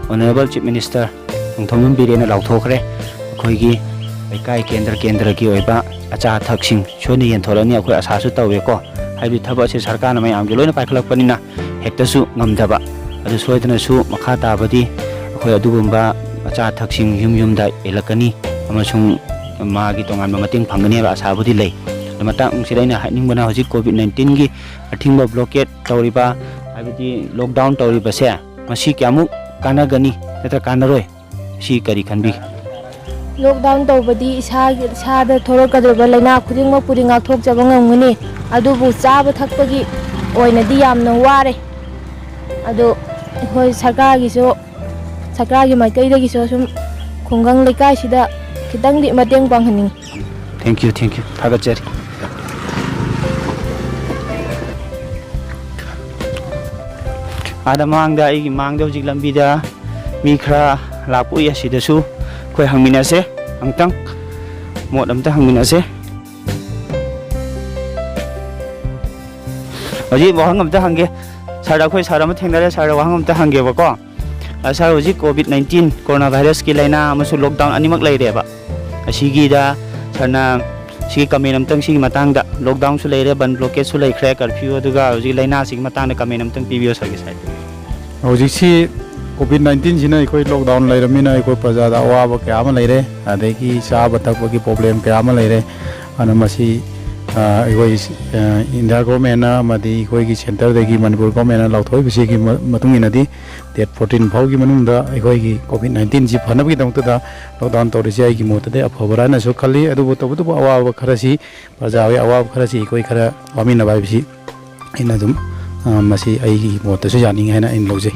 Honourable Chief Minister ꯅꯣꯡꯊꯣꯝꯕꯝ ꯕꯤꯔꯦꯟꯅ ꯂꯥꯎꯊꯣꯛꯈ꯭ꯔꯦ, ꯑꯩꯈꯣꯏꯒꯤ ꯂꯩꯀꯥꯏ ꯀꯦꯟꯗ꯭ꯔ ꯀꯦꯟꯗ꯭ꯔꯒꯤ ꯑꯣꯏꯕ ꯑꯆꯥ ꯑꯊꯛꯁꯤꯡ ꯁꯣꯏꯅ ꯌꯦꯟꯊꯣꯔꯛꯑꯅꯤ꯫ ꯑꯩꯈꯣꯏ ꯑꯁꯥꯁꯨ ꯇꯧꯋꯦꯀꯣ, ꯍꯥꯏꯕꯗꯤ ꯊꯕꯛ ꯑꯁꯤ ꯁꯔꯀꯥꯔꯅ ꯃꯌꯥꯝꯒꯤ ꯂꯣꯏꯅ ꯄꯥꯏꯈꯠꯂꯛꯄꯅꯤꯅ ꯍꯦꯛꯇꯁꯨ ꯉꯝꯗꯕ꯫ ꯑꯗꯨ ꯁꯣꯏꯗꯅꯁꯨ ꯃꯈꯥ ꯇꯥꯕꯗꯤ ꯑꯩꯈꯣꯏ ꯑꯗꯨꯒꯨꯝꯕ ꯑꯆꯥ ꯑꯊꯛꯁꯤꯡ ꯌꯨꯝ ꯌꯨꯝꯗ ꯌꯦꯜꯂꯛꯀꯅꯤ ꯑꯃꯁꯨꯡ ꯃꯥꯒꯤ ꯇꯣꯉꯥꯟꯕ ꯃꯇꯦꯡ ꯐꯪꯒꯅꯤ ꯍꯥꯏꯕ ꯑꯁꯥꯕꯨꯗꯤ ꯂꯩ꯫ ꯑꯗꯨ ꯃꯇꯥꯡꯁꯤꯗ ꯑꯩꯅ ꯍꯥꯏꯅꯤꯡꯕꯅ, ꯍꯧꯖꯤꯛ COVID nineteenꯒꯤ ꯑꯊꯤꯡꯕ, blockade ꯇꯧꯔꯤꯕ, ꯍꯥꯏꯕꯗꯤ lockdown ꯇꯧꯔꯤꯕꯁꯦ, ꯃꯁꯤ ꯀꯌꯥꯃꯨꯛ ꯀꯥꯟꯅꯒꯅꯤ ꯅꯠꯇ꯭ꯔ ꯀꯥꯟꯅꯔꯣꯏ? ꯁꯤ ꯀꯔꯤ ꯈꯟꯕꯤꯒꯦ? Lockdown ꯇꯧꯕꯗꯤ ꯏꯁꯥꯒꯤ, ꯏꯁꯥꯗ ꯊꯣꯛꯂꯛꯀꯗꯧꯔꯤꯕ ꯂꯥꯏꯅꯥ ꯈꯨꯗꯤꯡꯃꯛꯄꯨꯗꯤ ꯉꯥꯛꯊꯣꯛꯆꯕ ꯉꯝꯒꯅꯤ, ꯑꯗꯨꯕꯨ ꯆꯥꯕ ꯊꯛꯄꯒꯤ ꯑꯣꯏꯅꯗꯤ ꯌꯥꯝꯅ ꯋꯥꯔꯦ꯫ ꯑꯗꯣ ꯑꯩꯈꯣꯏ ꯁꯔꯀꯥꯔꯒꯤꯁꯨ, ꯁꯔꯀꯥꯔꯒꯤ ꯃꯥꯏꯀꯩꯗꯒꯤꯁꯨ ꯁꯨꯝ ꯈꯨꯡꯒꯪ ꯂꯩꯀꯥꯏꯁꯤꯗ ꯈꯤꯇꯪꯗꯤ ꯃꯇꯦꯡ ꯄꯥꯡꯍꯟꯅꯤꯡꯉꯤ꯫ Thank you, thank you, ꯊꯥꯒꯠꯆꯔꯤ꯫ ꯑꯥꯗ ꯃꯃꯥꯡꯗ, ꯑꯩꯒꯤ ꯃꯥꯡꯗ ꯍꯧꯖꯤꯛ ꯂꯝꯕꯤꯗ ꯃꯤ ꯈꯔ ꯂꯥꯛꯄ ꯎꯏ, ꯑꯁꯤꯗꯁꯨ ꯑꯩꯈꯣꯏ ꯍꯪꯃꯤꯟꯅꯁꯦ, ꯑꯃꯨꯛꯇꯪ ꯃꯣꯠ ꯑꯝꯇ ꯍꯪꯃꯤꯟꯅꯁꯦ꯫ ꯍꯧꯖꯤꯛ ꯋꯥꯍꯪ ꯑꯝꯇ ꯍꯪꯒꯦ ꯁꯥꯔꯗ, ꯑꯩꯈꯣꯏ ꯁꯥꯔ ꯑꯃ ꯊꯦꯡꯅꯔꯦ, ꯁꯥꯔꯗ ꯋꯥꯍꯪ ꯑꯝꯇ ꯍꯪꯒꯦꯕꯀꯣ꯫ ꯑ, ꯁꯥꯔ, ꯍꯧꯖꯤꯛ COVID nineteen coronavirusꯀꯤ ꯂꯥꯏꯅꯥ ꯑꯃꯁꯨ lockdown ꯑꯅꯤꯃꯛ ꯂꯩꯔꯦꯕ꯫ ꯑꯁꯤꯒꯤꯗ ꯁꯥꯔꯅ ꯁꯤꯒꯤ comment ꯑꯝꯇꯪ, ꯁꯤꯒꯤ ꯃꯇꯥꯡꯗ, lockdownꯁꯨ ꯂꯩꯔꯦ, ꯕꯟ blockadeꯁꯨ ꯂꯩꯈ꯭ꯔꯦ, curfew, ꯑꯗꯨꯒ ꯍꯧꯖꯤꯛ ꯂꯥꯏꯅꯥꯁꯤꯒꯤ ꯃꯇꯥꯡꯗ comment ꯑꯝꯇꯪ ꯄꯤꯕꯤꯌꯣ ꯁꯥꯔꯒꯤ side꯫ ꯍꯧꯖꯤꯛꯁꯤ COVID nineteenꯁꯤꯅ ꯑꯩꯈꯣꯏ lockdown ꯂꯩꯔꯕꯅꯤꯅ ꯑꯩꯈꯣꯏ ꯄ꯭ꯔꯖꯥꯗ ꯑꯋꯥꯕ ꯀꯌꯥ ꯑꯃ ꯂꯩꯔꯦ, ꯑꯗꯒꯤ ꯆꯥꯕ ꯊꯛꯄꯒꯤ problem ꯀꯌꯥ ꯑꯃ ꯂꯩꯔꯦ꯫ ꯑꯗꯨꯅ ꯃꯁꯤ, ꯑ, ꯑꯩꯈꯣꯏ, ꯑ, India governmentꯅ ꯑꯃꯗꯤ ꯑꯩꯈꯣꯏꯒꯤ centreꯗꯒꯤ ꯃꯅꯤꯄꯨꯔ governmentꯅ ꯂꯥꯎꯊꯣꯛꯏꯕꯁꯤꯒꯤ ꯃ-, ꯃꯇꯨꯡ ꯏꯟꯅꯗꯤ date fourteen ꯐꯥꯎꯒꯤ ꯃꯅꯨꯡꯗ ꯑꯩꯈꯣꯏꯒꯤ COVID nineteenꯁꯤ ꯐꯅꯕꯒꯤꯗꯃꯛꯇꯗ lockdown ꯇꯧꯔꯤꯁꯦ ꯑꯩꯒꯤ ꯃꯣꯠꯇꯗꯤ ꯑꯐꯕꯔꯥꯅꯁꯨ ꯈꯜꯂꯤ꯫ ꯑꯗꯨꯕꯨ ꯇꯧꯕꯇꯕꯨ ꯑꯋꯥꯕ ꯈꯔꯁꯤ, ꯄ꯭ꯔꯖꯥꯒꯤ ꯑꯋꯥꯕ ꯈꯔꯁꯤ ꯑꯩꯈꯣꯏ ꯈꯔ ꯋꯥꯃꯤꯟꯅꯕ ꯍꯥꯏꯕꯁꯤ ꯑꯩꯅ ꯑꯗꯨꯝ, ꯑ, ꯃꯁꯤ ꯑꯩꯒꯤ ꯃꯣꯠꯇꯁꯨ ꯌꯥꯅꯤꯡꯉꯤ ꯍꯥꯏꯅ ꯑꯩꯅ ꯂꯧꯖꯩ꯫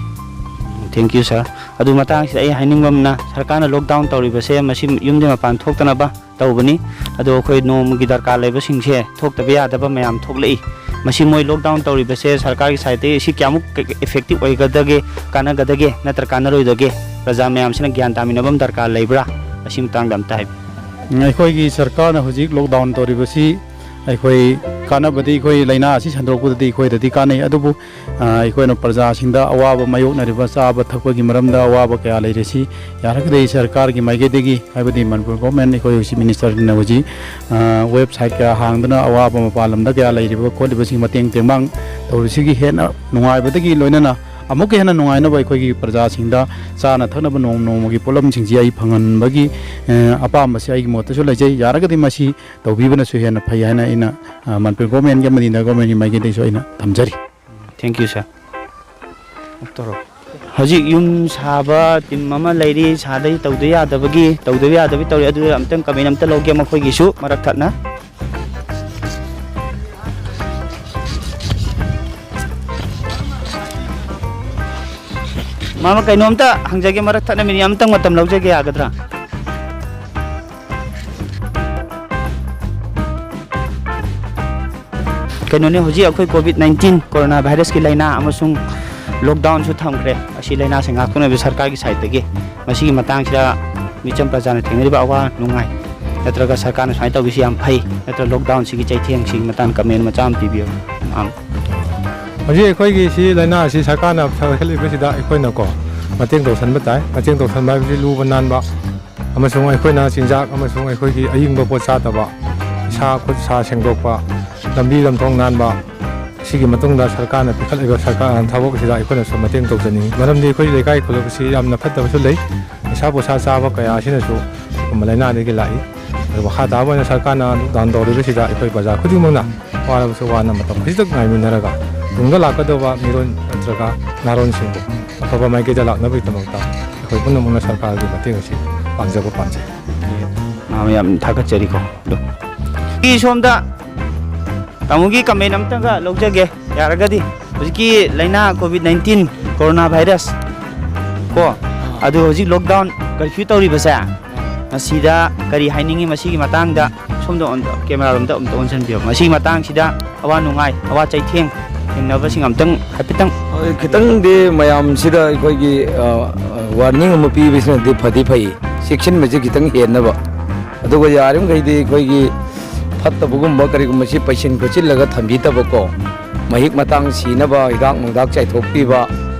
Thank you, sir꯫ ꯑꯗꯨ ꯃꯇꯥꯡꯁꯤꯗ ꯑꯩ ꯍꯥꯏꯅꯤꯡꯕ ꯑꯃꯅ, ꯁꯔꯀꯥꯔꯅ lockdown ꯇꯧꯔꯤꯕꯁꯦ ꯃꯁꯤ ꯌꯨꯝꯗꯩ ꯃꯄꯥꯟ ꯊꯣꯛꯇꯅꯕ ꯇꯧꯕꯅꯤ꯫ ꯑꯗꯣ ꯑꯩꯈꯣꯏ ꯅꯣꯡꯃꯒꯤ ꯗꯔꯀꯥꯔ ꯂꯩꯕꯁꯤꯡꯁꯦ ꯊꯣꯛꯇꯕ ꯌꯥꯗꯕ ꯃꯌꯥꯝ ꯊꯣꯛꯂꯛꯏ꯫ ꯃꯁꯤ ꯃꯣꯏ ꯂꯣꯛꯗꯥꯎꯟ ꯇꯧꯔꯤꯕꯁꯦ ꯁꯔꯀꯥꯔꯒꯤ ꯁꯥꯏꯠꯇꯒꯤ ꯁꯤ ꯀꯌꯥꯃꯨꯛ ꯏꯐꯦꯛꯇꯤꯞ ꯑꯣꯏꯒꯗꯒꯦ, ꯀꯥꯟꯅꯒꯗꯒꯦ ꯅꯠꯇ꯭ꯔ ꯀꯥꯟꯅꯔꯣꯏꯗꯒꯦ, ꯄ꯭ꯔꯖꯥ ꯃꯌꯥꯝꯁꯤꯅ ꯒ꯭ꯌꯥꯟ ꯇꯥꯃꯤꯟꯅꯕ ꯑꯃ ꯗꯔꯀꯥꯔ ꯂꯩꯕ꯭ꯔꯥ? ꯃꯁꯤ ꯃꯇꯥꯡꯗ ꯑꯝꯇ ꯍꯥꯏꯕꯤꯌꯨ꯫ ꯑꯩꯈꯣꯏꯒꯤ ꯁꯔꯀꯥꯔꯅ ꯍꯧꯖꯤꯛ ꯂꯣꯛꯗꯥꯎꯟ ꯇꯧꯔꯤꯕꯁꯤ ꯑꯩꯈꯣꯏ ꯀꯥꯟꯅꯕꯗꯤ, ꯑꯩꯈꯣꯏ ꯂꯥꯏꯅꯥ ꯑꯁꯤ ꯁꯟꯗꯣꯔꯛꯄꯗꯗꯤ ꯑꯩꯈꯣꯏꯗꯗꯤ ꯀꯥꯟꯅꯩ, ꯑꯗꯨꯕꯨ ꯑ, ꯑꯩꯈꯣꯏꯅ ꯄ꯭ꯔꯖꯥꯁꯤꯡꯗ ꯑꯋꯥꯕ ꯃꯥꯌꯣꯛꯅꯔꯤꯕ ꯆꯥꯕ ꯊꯛꯄꯒꯤ ꯃꯔꯝꯗ ꯑꯋꯥꯕ ꯀꯌꯥ ꯂꯩꯔꯤꯁꯤ ꯌꯥꯔꯒꯗꯤ ꯁꯔꯀꯥꯔꯒꯤ ꯃꯥꯏꯀꯩꯗꯒꯤ, ꯍꯥꯏꯕꯗꯤ ꯃꯅꯤꯄꯨꯔ ꯒꯣꯔꯃꯦꯟ, ꯑꯩꯈꯣꯏ ꯍꯧꯖꯤꯛ ꯃꯤꯅꯤꯁꯇꯔꯅ ꯍꯧꯖꯤꯛ, ꯑ, ꯋꯦꯕꯁꯥꯏꯠ ꯀꯌꯥ ꯍꯥꯡꯗꯨꯅ ꯑꯋꯥꯕ ꯃꯄꯥꯟ ꯂꯝꯗ ꯀꯌꯥ ꯂꯩꯔꯤꯕ ꯈꯣꯠꯂꯤꯕꯁꯤꯡ ꯃꯇꯦꯡ ꯇꯦꯡꯕꯥꯡ ꯇꯧꯔꯤꯁꯤꯒꯤ ꯍꯦꯟꯅ ꯅꯨꯡꯉꯥꯏꯕꯗꯒꯤ ꯂꯣꯏꯅꯅ ꯑꯃꯨꯛꯀ ꯍꯦꯟꯅ ꯅꯨꯡꯉꯥꯏꯅꯕ ꯑꯩꯈꯣꯏꯒꯤ ꯄ꯭ꯔꯖꯥꯁꯤꯡꯗ ꯆꯥꯅ ꯊꯛꯅꯕ ꯅꯣꯡꯃ ꯅꯣꯡꯃꯒꯤ ꯄꯣꯠꯂꯝꯁꯤꯡꯁꯤ ꯑꯩ ꯐꯪꯍꯟꯕꯒꯤ, ꯑ, ꯑꯄꯥꯝꯕꯁꯤ ꯑꯩꯒꯤ ꯃꯣꯠꯇꯁꯨ ꯂꯩꯖꯩ꯫ ꯌꯥꯔꯒꯗꯤ ꯃꯁꯤ ꯇꯧꯕꯤꯕꯅꯁꯨ ꯍꯦꯟꯅ ꯐꯩ ꯍꯥꯏꯅ ꯑꯩꯅ, ꯑ, ꯃꯅꯤꯄꯨꯔ ꯒꯣꯔꯃꯦꯟꯒꯤ ꯑꯃꯗꯤ ꯏꯟꯗꯤꯌꯥ ꯒꯣꯔꯃꯦꯟꯒꯤ ꯃꯥꯏꯀꯩꯗꯒꯤꯁꯨ ꯑꯩꯅ ꯊꯝꯖꯔꯤ꯫ Thank you, sir. ꯍꯧꯖꯤꯛ ꯌꯨꯝ ꯁꯥꯕ ꯇꯤꯝ ꯑꯃ ꯂꯩꯔꯤ, ꯁꯥꯗ ꯇꯧꯗ ꯌꯥꯗꯕꯒꯤ, ꯇꯧꯗꯕ ꯌꯥꯗꯕꯒꯤ ꯇꯧꯔꯤ꯫ ꯑꯗꯨ ꯑꯝꯇꯪ ꯀꯃꯦꯟ ꯑꯝꯇ ꯂꯧꯒꯦ ꯃꯈꯣꯏꯒꯤꯁꯨ ꯃꯔꯛ ꯊꯠꯅ꯫ ꯃꯥꯃ, ꯀꯩꯅꯣꯝꯇ ꯍꯪꯖꯒꯦ, ꯃꯔꯛ ꯊꯠꯅ ꯃꯤꯅꯤꯠ ꯑꯃꯇꯪ ꯃꯇꯝ ꯂꯧꯖꯒꯦ, ꯌꯥꯒꯗ꯭ꯔꯥ? ꯀꯩꯅꯣꯅꯦ, ꯍꯧꯖꯤꯛ ꯑꯩꯈꯣꯏ ꯀꯣꯚꯤꯗ ꯅꯥꯏꯟꯇꯤꯟ ꯀꯣꯔꯣꯅꯥ ꯚꯥꯏꯔꯁꯀꯤ ꯂꯥꯏꯅꯥ ꯑꯃꯁꯨꯡ ꯂꯣꯛꯗꯥꯎꯟꯁꯨ ꯊꯝꯈ꯭ꯔꯦ꯫ ꯑꯁꯤ ꯂꯥꯏꯅꯥꯁꯦ ꯉꯥꯛꯊꯣꯛꯅꯕ ꯁꯔꯀꯥꯔꯒꯤ ꯁꯥꯏꯠꯇꯒꯤ ꯃꯁꯤꯒꯤ ꯃꯇꯥꯡꯁꯤꯗ ꯃꯤꯆꯝ ꯄ꯭ꯔꯖꯥꯅ ꯊꯦꯡꯅꯔꯤꯕ ꯑꯋꯥ ꯅꯨꯡꯉꯥꯏ, ꯅꯠꯇ꯭ꯔꯒ ꯁꯔꯀꯥꯔꯅ ꯁꯨꯃꯥꯏꯅ ꯇꯧꯕꯤꯁꯤ ꯌꯥꯝ ꯐꯩ, ꯅꯠꯇ꯭ꯔꯒ ꯂꯣꯛꯗꯥꯎꯟꯁꯤꯒꯤ ꯆꯩꯊꯦꯡꯁꯤꯒꯤ ꯃꯇꯥꯡꯗ ꯀꯃꯦꯟ ꯃꯆꯥ ꯑꯃ ꯄꯤꯕꯤꯌꯨ, ꯃꯥꯝ꯫ ꯍꯧꯖꯤꯛ ꯑꯩꯈꯣꯏꯒꯤ ꯁꯤ ꯂꯥꯏꯅꯥ ꯑꯁꯤ ꯁꯔꯀꯥꯔꯅ ꯐꯒꯠꯂꯛꯂꯤꯕꯁꯤꯗ ꯑꯩꯈꯣꯏꯅꯀꯣ ꯃꯇꯦꯡ ꯇꯧꯁꯟꯕ ꯇꯥꯏ꯫ ꯃꯇꯦꯡ ꯇꯧꯁꯟꯕ ꯍꯥꯏꯕꯁꯤ ꯂꯨꯕ ꯅꯥꯟꯕ ꯑꯃꯁꯨꯡ ꯑꯩꯈꯣꯏꯅ ꯆꯤꯟꯖꯥꯛ ꯑꯃꯁꯨꯡ ꯑꯩꯈꯣꯏꯒꯤ ꯑꯏꯪꯕ ꯄꯣꯠ ꯆꯥꯗꯕ, ꯏꯁꯥ ꯈꯨꯠ ꯁꯥ ꯁꯦꯡꯗꯣꯛꯄ, ꯂꯝꯕꯤ ꯂꯝꯊꯣꯡ ꯅꯥꯟꯕ, ꯁꯤꯒꯤ ꯃꯇꯨꯡꯗ ꯁꯔꯀꯥꯔꯅ ꯄꯤꯈꯠꯂꯤꯕ ꯁꯔꯀꯥꯔ ꯊꯕꯛ ꯑꯁꯤꯗ ꯑꯩꯈꯣꯏꯅꯁꯨ ꯃꯇꯦꯡ ꯇꯧꯖꯅꯤꯡꯏ꯫ ꯃꯔꯝꯗꯤ ꯑꯩꯈꯣꯏ ꯂꯩꯀꯥꯏ ꯈꯨꯜꯂꯛ ꯑꯁꯤ ꯌꯥꯝꯅ ꯐꯠꯇꯕꯁꯨ ꯂꯩ꯫ ꯅꯤꯁꯥ ꯄꯨꯁꯥ ꯆꯥꯕ ꯀꯌꯥ ꯑꯁꯤꯅꯁꯨ ꯁꯤꯒꯨꯝꯕ ꯂꯥꯏꯅꯥꯗꯒꯤ ꯂꯥꯛꯏ꯫ ꯑꯗꯨ ꯃꯈꯥ ꯇꯥꯕ ꯑꯣꯏꯅ ꯁꯔꯀꯥꯔꯅ ꯂꯣꯛꯗꯥꯎꯟ ꯇꯧꯔꯤꯕꯁꯤꯗ ꯑꯩꯈꯣꯏ ꯄ꯭ꯔꯖꯥ ꯈꯨꯗꯤꯡꯃꯛꯅ ꯋꯥꯔꯕꯁꯨ ꯋꯥꯅ ꯃꯇꯝ ꯈꯖꯤꯛꯇꯪ ꯉꯥꯏꯃꯤꯟꯅꯔꯒ ꯇꯨꯡꯗ ꯂꯥꯛꯀꯗꯧꯕ ꯃꯤꯔꯣꯟ ꯅꯠꯇ꯭ꯔꯒ ꯅꯍꯥꯔꯣꯟꯁꯤꯡꯕꯨ ꯑꯐꯕ ꯃꯥꯏꯀꯩꯗ ꯂꯥꯛꯅꯕꯒꯤꯗꯃꯛꯇ ꯑꯩꯈꯣꯏ ꯄꯨꯝꯅꯃꯛꯅ ꯁꯔꯀꯥꯔꯒꯤ ꯃꯇꯦꯡ ꯑꯁꯤ ꯄꯥꯡꯖꯕ ꯄꯥꯝꯖꯩ꯫ ꯃꯥꯃ, ꯌꯥꯝ ꯊꯥꯒꯠꯆꯔꯤꯀꯣ꯫ ꯑꯗꯣ ꯑꯩ ꯁꯣꯝꯗ ꯇꯥꯃꯣꯒꯤ ꯀꯃꯦꯟ ꯑꯝꯇꯪꯒ ꯂꯧꯖꯒꯦ, ꯌꯥꯔꯒꯗꯤ꯫ ꯍꯧꯖꯤꯛꯀꯤ ꯂꯥꯏꯅꯥ ꯀꯣꯚꯤꯗ ꯅꯥꯏꯟꯇꯤꯟ ꯀꯣꯔꯣꯅꯥ ꯚꯥꯏꯔꯁ ꯀꯣ, ꯑꯗꯨ ꯍꯧꯖꯤꯛ ꯂꯣꯛꯗꯥꯎꯟ ꯀꯔꯐ꯭ꯌꯨ ꯇꯧꯔꯤꯕꯁꯦ, ꯃꯁꯤꯗ ꯀꯔꯤ ꯍꯥꯏꯅꯤꯡꯉꯤ? ꯃꯁꯤꯒꯤ ꯃꯇꯥꯡꯗ ꯁꯣꯝꯗ ꯑꯣꯟ-, ꯀꯦꯃꯦꯔꯥꯔꯣꯝꯗ ꯑꯝꯇ ꯑꯣꯟꯁꯤꯟꯕꯤꯌꯨ꯫ ꯃꯁꯤꯒꯤ ꯃꯇꯥꯡꯁꯤꯗ ꯑꯋꯥ ꯅꯨꯡꯉꯥꯏ, ꯑꯋꯥ ꯆꯩꯊꯦꯡ ꯊꯦꯡꯅꯕꯁꯤꯡ ꯑꯝꯇꯪ ꯍꯥꯏꯐꯦꯠꯇꯪ꯫ ꯍꯣꯏ, ꯈꯤꯇꯪꯗꯤ ꯃꯌꯥꯝꯁꯤꯗ ꯑꯩꯈꯣꯏꯒꯤ, ꯑ, ꯑ, ꯋꯥꯔꯅꯤꯡ ꯑꯃ ꯄꯤꯕꯁꯤꯅꯗꯤ ꯐꯗꯤ ꯐꯩ, ꯆꯦꯛꯁꯤꯟꯕꯁꯦ ꯈꯤꯇꯪ ꯍꯦꯟꯅꯕ꯫ ꯑꯗꯨꯒ ꯌꯥꯔꯤꯃꯈꯩꯗꯤ ꯑꯩꯈꯣꯏꯒꯤ ꯐꯠꯇꯕꯒꯨꯝꯕ ꯀꯔꯤꯒꯨꯝꯕꯁꯤ ꯄꯩꯁꯤꯟ ꯈꯣꯠꯆꯤꯜꯂꯒ ꯊꯝꯕꯤꯗꯕꯀꯣ, ꯃꯍꯤꯛ ꯃꯇꯥꯡ ꯁꯤꯅꯕ ꯍꯤꯗꯥꯛ ꯅꯨꯡꯗꯥꯛ ꯆꯥꯏꯊꯣꯛꯄꯤꯕ,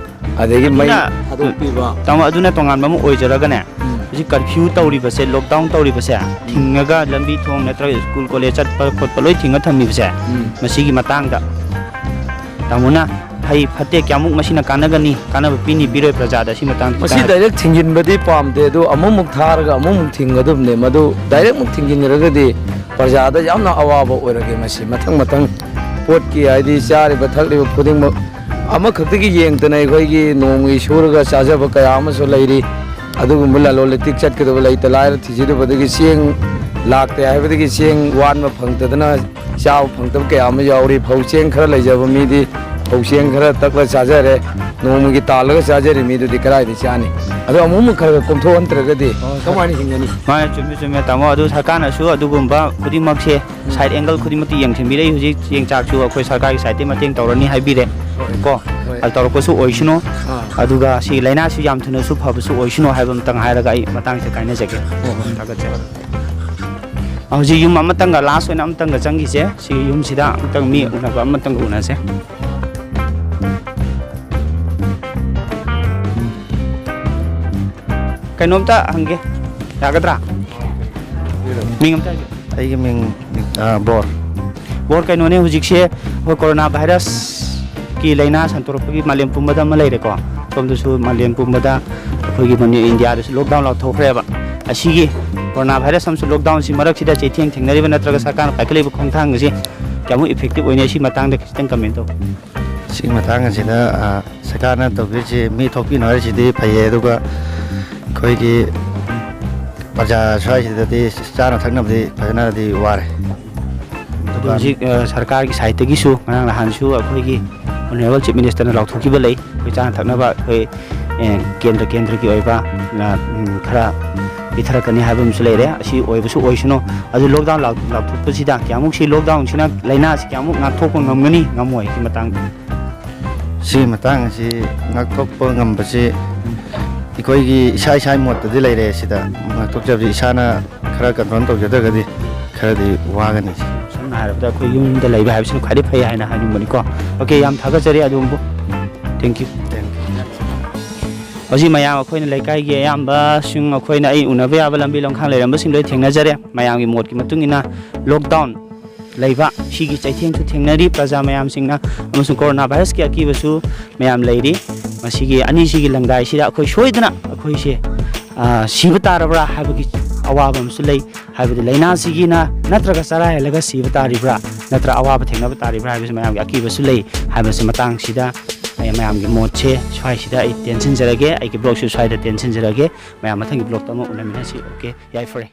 ꯑꯗꯒꯤ ꯃꯩ ꯑꯗꯨꯅ, ꯊꯥꯗꯣꯛꯄꯤꯕ꯫ ꯇꯥꯃꯣ, ꯑꯗꯨꯅ ꯇꯣꯉꯥꯟꯕ ꯑꯃ ꯑꯣꯏꯖꯔꯒꯅꯦ, ꯎꯝ꯫ ꯍꯧꯖꯤꯛ ꯀꯔꯐ꯭ꯌꯨ ꯇꯧꯔꯤꯕꯁꯦ, ꯂꯣꯛꯗꯥꯎꯟ ꯇꯧꯔꯤꯕꯁꯦ, ꯊꯤꯡꯉꯒ ꯂꯝꯕꯤ ꯊꯣꯡ ꯅꯠꯇ꯭ꯔꯒ ꯁ꯭ꯀꯨꯜ ꯀꯣꯂꯦꯖ ꯆꯠꯄ ꯈꯣꯠꯄ ꯂꯣꯏ ꯊꯤꯡꯉ ꯊꯝꯃꯤꯕꯁꯦ, ꯎꯝ꯫ ꯃꯁꯤꯒꯤ ꯃꯇꯥꯡꯗ ꯇꯥꯃꯣꯅ ꯐꯩ ꯐꯠꯇꯦ, ꯀꯌꯥꯃꯨꯛ ꯃꯁꯤꯅ ꯀꯥꯟꯅꯒꯅꯤ, ꯀꯥꯟꯅꯕ ꯄꯤꯅꯤ ꯄꯤꯔꯣꯏ ꯄ꯭ꯔꯖꯥꯗ, ꯁꯤ ꯃꯇꯥꯡꯗ ꯃꯁꯤ ꯈꯤꯇꯪ ꯍꯥꯏ- ꯗꯥꯏꯔꯦꯛ ꯊꯤꯡꯖꯤꯟꯕꯗꯤ ꯄꯥꯝꯗꯦ, ꯑꯗꯨ ꯑꯃꯨꯛꯃꯨꯛ ꯊꯥꯔꯒ ꯑꯃꯨꯛꯃꯨꯛ ꯊꯤꯡꯒꯗꯕꯅꯦ꯫ ꯃꯗꯨ ꯗꯥꯏꯔꯦꯛꯃꯨꯛ ꯊꯤꯡꯖꯤꯟꯈ꯭ꯔꯒꯗꯤ ꯄ꯭ꯔꯖꯥꯗ ꯌꯥꯝꯅ ꯑꯋꯥꯕ ꯑꯣꯏꯔꯒꯦ꯫ ꯃꯁꯤ ꯃꯊꯪ ꯃꯊꯪ ꯄꯣꯠꯀꯤ, ꯍꯥꯏꯗꯤ ꯆꯥꯔꯤꯕ ꯊꯛꯂꯤꯕ ꯈꯨꯗꯤꯡꯃꯛ ꯑꯃꯈꯛꯇꯒꯤ ꯌꯦꯡꯗꯅ ꯑꯩꯈꯣꯏꯒꯤ ꯅꯣꯡꯃꯒꯤ ꯁꯨꯔꯒ ꯆꯥꯖꯕ ꯀꯌꯥ ꯑꯃꯁꯨ ꯂꯩꯔꯤ꯫ ꯑꯗꯨꯒꯨꯝꯕ ꯂꯂꯣꯟ ꯏꯇꯤꯛ ꯆꯠꯀꯗꯕ ꯂꯩꯇ ꯂꯥꯏꯔ ꯊꯤꯖꯤꯜꯂꯨꯕꯗꯒꯤ ꯆꯦꯡ ꯂꯥꯛꯇꯦ ꯍꯥꯏꯕꯗꯒꯤ ꯆꯦꯡ ꯋꯥꯟꯕ ꯐꯪꯗꯗꯅ ꯆꯥꯕ ꯐꯪꯗꯕ ꯀꯌꯥ ꯑꯃ ꯌꯥꯎꯔꯤ꯫ ꯐꯧ ꯆꯦꯡ ꯈꯔ ꯂꯩꯖꯕ ꯃꯤꯗꯤ ꯐꯧ ꯆꯦꯡ ꯈꯔ ꯇꯛꯂ ꯆꯥꯖꯔꯦ꯫ ꯅꯣꯡꯃꯒꯤ ꯇꯥꯜꯂꯒ ꯆꯥꯖꯔꯤ ꯃꯤꯗꯨꯗꯤ ꯀꯗꯥꯏꯗ ꯆꯥꯅꯤ? ꯑꯗꯣ ꯑꯃꯨꯛ ꯑꯃꯨꯛ ꯈꯔ ꯈꯔ ꯀꯣꯝꯊꯣꯛꯍꯟꯗ꯭ꯔꯒꯗꯤ ꯀꯃꯥꯏꯅ ꯍꯤꯡꯒꯅꯤ? ꯃꯥꯅꯦ, ꯆꯨꯝꯃꯦ, ꯆꯨꯝꯃꯦ, ꯇꯥꯃꯣ꯫ ꯑꯗꯨ ꯁꯔꯀꯥꯔꯅꯁꯨ ꯑꯗꯨꯒꯨꯝꯕ ꯈꯨꯗꯤꯡꯃꯛꯁꯦ ꯁꯥꯏꯠ ꯑꯦꯡꯒꯜ ꯈꯨꯗꯤꯡꯃꯛꯇ ꯌꯦꯡꯁꯤꯟꯕꯤꯔꯛꯏ꯫ ꯍꯧꯖꯤꯛ ꯆꯦꯡ ꯆꯥꯛꯁꯨ ꯑꯩꯈꯣꯏ ꯁꯔꯀꯥꯔꯒꯤ ꯁꯥꯏꯠꯇꯒꯤ ꯃꯇꯦꯡ ꯇꯧꯔꯅꯤ ꯍꯥꯏꯕꯤꯔꯦ꯫ ꯍꯣꯏ꯫ ꯀꯣ? ꯍꯣꯏ꯫ ꯑꯗꯨ ꯇꯧꯔꯛꯄꯁꯨ ꯑꯣꯏꯁꯅꯨ꯫ ꯑꯥ꯫ ꯑꯗꯨꯒ ꯁꯤ ꯂꯥꯏꯅꯥꯁꯤ ꯌꯥꯝ ꯊꯨꯅꯁꯨ ꯐꯕꯁꯨ ꯑꯣꯏꯁꯅꯨ ꯍꯥꯏꯕ ꯑꯃꯇꯪ ꯍꯥꯏꯔꯒ ꯑꯩ ꯃꯇꯥꯡꯁꯤꯗ ꯀꯥꯏꯅꯖꯒꯦ꯫ ꯍꯣꯏ, ꯍꯣꯏ꯫ ꯊꯥꯒꯠꯆꯔꯤ꯫ ꯍꯧꯖꯤꯛ ꯌꯨꯝ ꯑꯃꯇꯪꯒ, ꯂꯥꯁ ꯑꯣꯏꯅ ꯑꯃꯇꯪꯒ ꯆꯪꯈꯤꯁꯦ꯫ ꯁꯤ ꯌꯨꯝꯁꯤꯗ ꯑꯃꯇꯪ ꯃꯤ ꯎꯅꯕ ꯑꯃꯇꯪꯒ ꯎꯅꯁꯦ꯫ ꯀꯩꯅꯣꯝꯇ ꯍꯪꯒꯦ, ꯌꯥꯒꯗ꯭ꯔꯥ? ꯃꯤꯡ ꯑꯝꯇ ꯍꯥꯏꯕꯤꯌꯨ꯫ ꯑꯩꯒꯤ ꯃꯤꯡ, ꯑ, ꯕꯣꯔ꯫ ꯕꯣꯔ, ꯀꯩꯅꯣꯅꯦ, ꯍꯧꯖꯤꯛꯁꯦ ꯑꯩꯈꯣꯏ ꯀꯣꯔꯣꯅꯥ ꯚꯥꯏꯔꯁꯀꯤ ꯂꯥꯏꯅꯥ ꯁꯟꯗꯣꯔꯛꯄꯒꯤ ꯃꯥꯂꯦꯝ ꯄꯨꯝꯕꯗ ꯑꯃ ꯂꯩꯔꯦꯀꯣ꯫ ꯁꯣꯝꯗꯁꯨ ꯃꯥꯂꯦꯝ ꯄꯨꯝꯕꯗ ꯑꯩꯈꯣꯏꯒꯤ ꯃꯅꯤ-, ꯏꯟꯗꯤꯌꯥꯗꯁꯨ ꯂꯣꯛꯗꯥꯎꯟ ꯂꯥꯎꯊꯣꯛꯈ꯭ꯔꯦꯕ꯫ ꯑꯁꯤꯒꯤ ꯀꯣꯔꯣꯅꯥ ꯚꯥꯏꯔꯁ ꯑꯃꯁꯨꯡ ꯂꯣꯛꯗꯥꯎꯟꯁꯤ ꯃꯔꯛꯁꯤꯗ ꯆꯩꯊꯦꯡ ꯊꯦꯡꯅꯔꯤꯕ ꯅꯠꯇ꯭ꯔꯒ ꯁꯔꯀꯥꯔꯅ ꯄꯥꯏꯈꯠꯂꯤꯕ ꯈꯣꯡꯊꯥꯡ ꯑꯁꯤ ꯀꯌꯥꯃꯨꯛ ꯏꯐꯦꯛꯇꯤꯞ ꯑꯣꯏꯅꯤ? ꯁꯤ ꯃꯇꯥꯡꯗ ꯈꯤꯇꯪ ꯀꯃꯦꯟ ꯇꯧ꯫ ꯁꯤꯒꯤ ꯃꯇꯥꯡ ꯑꯁꯤꯗ, ꯑ, ꯁꯔꯀꯥꯔꯅ ꯇꯧꯕꯤꯔꯤꯁꯤ ꯃꯤ ꯊꯣꯛꯄꯤꯅꯣ ꯍꯥꯏꯔꯤꯁꯤꯗꯤ ꯐꯩꯌꯦ, ꯑꯗꯨꯒ ꯑꯩꯈꯣꯏꯒꯤ ꯄ꯭ꯔꯖꯥ ꯁ꯭ꯋꯥꯏꯁꯤꯗꯗꯤ ꯆꯥꯅ ꯊꯛꯅꯕꯗꯤ ꯐꯖꯅꯗꯤ ꯋꯥꯔꯦ꯫ ꯑꯗꯨ ꯍꯧꯖꯤꯛ, ꯑ, ꯁꯔꯀꯥꯔꯒꯤ ꯁꯥꯏꯠꯇꯒꯤꯁꯨ ꯉꯔꯥꯡ ꯅꯍꯥꯟꯁꯨ ꯑꯩꯈꯣꯏꯒꯤ ꯑꯣꯅꯔꯦꯕꯜ ꯆꯤꯐ ꯃꯤꯅꯤꯁꯇꯔꯅ ꯂꯥꯎꯊꯣꯛꯈꯤꯕ ꯂꯩ꯫ ꯑꯩꯈꯣꯏ ꯆꯥꯅ ꯊꯛꯅꯕ ꯑꯩꯈꯣꯏ, ꯑ, ꯀꯦꯟꯗ꯭ꯔ ꯀꯦꯟꯗ꯭ꯔꯒꯤ ꯑꯣꯏꯕ, ꯑ, ꯎꯝ, ꯈꯔ ꯄꯤꯊꯔꯛꯀꯅꯤ ꯍꯥꯏꯕ ꯑꯃꯁꯨ ꯂꯩꯔꯦ꯫ ꯑꯁꯤ ꯑꯣꯏꯕꯁꯨ ꯑꯣꯏꯁꯅꯨ꯫ ꯑꯗꯨ lockdown ꯂꯥꯎ-, ꯂꯥꯎꯊꯣꯛꯄꯁꯤꯗ ꯀꯌꯥꯃꯨꯛ ꯁꯤ lockdownꯁꯤꯅ ꯂꯥꯏꯅꯥꯁꯤ ꯀꯌꯥꯃꯨꯛ ꯉꯥꯛꯊꯣꯛꯄ ꯉꯝꯒꯅꯤ, ꯉꯝꯃꯣꯏ? ꯁꯤ ꯃꯇꯥꯡꯗ꯫ ꯁꯤꯒꯤ ꯃꯇꯥꯡ ꯑꯁꯤ ꯉꯥꯛꯊꯣꯛꯄ ꯉꯝꯕꯁꯤ ꯑꯩꯈꯣꯏꯒꯤ ꯏꯁꯥ ꯏꯁꯥꯒꯤ ꯃꯣꯠꯇꯗꯤ ꯂꯩꯔꯦ꯫ ꯁꯤꯗ ꯉꯥꯛꯊꯣꯛꯆꯕꯁꯤ ꯏꯁꯥꯅ ꯈꯔ control ꯇꯧꯖꯗ꯭ꯔꯒꯗꯤ ꯈꯔꯗꯤ ꯋꯥꯒꯅꯤ꯫ ꯁꯝꯅ ꯍꯥꯏꯔꯕꯗ ꯑꯩꯈꯣꯏ ꯌꯨꯝꯗ ꯂꯩꯕ ꯍꯥꯏꯕꯁꯤꯅ ꯈ꯭ꯋꯥꯏꯗꯩ ꯐꯩ ꯍꯥꯏꯅ ꯍꯥꯏꯅꯤꯡꯕꯅꯤꯀꯣ꯫ Okay, ꯌꯥꯝ ꯊꯥꯒꯠꯆꯔꯤ ꯑꯗꯣꯝꯕꯨ꯫ Thank you꯫ Thank you꯫ ꯍꯧꯖꯤꯛ ꯃꯌꯥꯝ ꯑꯩꯈꯣꯏꯅ ꯂꯩꯀꯥꯏꯒꯤ ꯑꯌꯥꯝꯕꯁꯤꯡ ꯑꯩꯈꯣꯏꯅ ꯑꯩ ꯎꯅꯕ ꯌꯥꯕ ꯂꯝꯕꯤ ꯂꯝꯈꯥꯡ ꯂꯩꯔꯝꯕꯁꯤꯡ ꯂꯣꯏ ꯊꯦꯡꯅꯖꯔꯦ꯫ ꯃꯌꯥꯝꯒꯤ ꯃꯣꯠꯀꯤ ꯃꯇꯨꯡ ꯏꯟꯅ lockdown ꯂꯩꯕ ꯁꯤꯒꯤ ꯆꯩꯊꯦꯡꯁꯨ ꯊꯦꯡꯅꯔꯤ ꯄ꯭ꯔꯖꯥ ꯃꯌꯥꯝꯁꯤꯡꯅ, ꯑꯃꯁꯨꯡ corona virusꯀꯤ ꯑꯀꯤꯕꯁꯨ ꯃꯌꯥꯝ ꯂꯩꯔꯤ꯫ ꯃꯁꯤꯒꯤ ꯑꯅꯤꯁꯤꯒꯤ ꯂꯪꯗꯥꯏꯁꯤꯗ ꯑꯩꯈꯣꯏ ꯁꯣꯏꯗꯅ ꯑꯩꯈꯣꯏꯁꯦ, ꯑ, ꯁꯤꯕ ꯇꯥꯔꯕ꯭ꯔꯥ ꯍꯥꯏꯕꯒꯤ ꯑꯋꯥꯕ ꯑꯃꯁꯨ ꯂꯩ꯫ ꯍꯥꯏꯕꯗꯤ ꯂꯥꯏꯅꯥꯁꯤꯒꯤꯅ ꯅꯠꯇ꯭ꯔꯒ ꯆꯔꯥ ꯍꯦꯜꯂꯒ ꯁꯤꯕ ꯇꯥꯔꯤꯕ꯭ꯔꯥ, ꯅꯠꯇ꯭ꯔ ꯑꯋꯥꯕ ꯊꯦꯡꯅꯕ ꯇꯥꯔꯤꯕ꯭ꯔꯥ ꯍꯥꯏꯕꯁꯤ ꯃꯌꯥꯝꯒꯤ ꯑꯀꯤꯕꯁꯨ ꯂꯩ ꯍꯥꯏꯕꯁꯤ ꯃꯇꯥꯡꯁꯤꯗ ꯑꯩ ꯃꯌꯥꯝꯒꯤ ꯃꯣꯠꯁꯦ ꯁ꯭ꯋꯥꯏꯁꯤꯗ ꯑꯩ ꯇꯦꯟꯁꯤꯟꯖꯔꯒꯦ꯫ ꯑꯩꯒꯤ vlogꯁꯨ ꯁ꯭ꯋꯥꯏꯗ ꯇꯦꯟꯁꯤꯟꯖꯔꯒꯦ꯫ ꯃꯌꯥꯝ ꯃꯊꯪꯒꯤ vlogꯇ ꯑꯃꯨꯛ ꯎꯅꯃꯤꯟꯅꯁꯤ꯫ Okay, ꯌꯥꯏꯐꯔꯦ꯫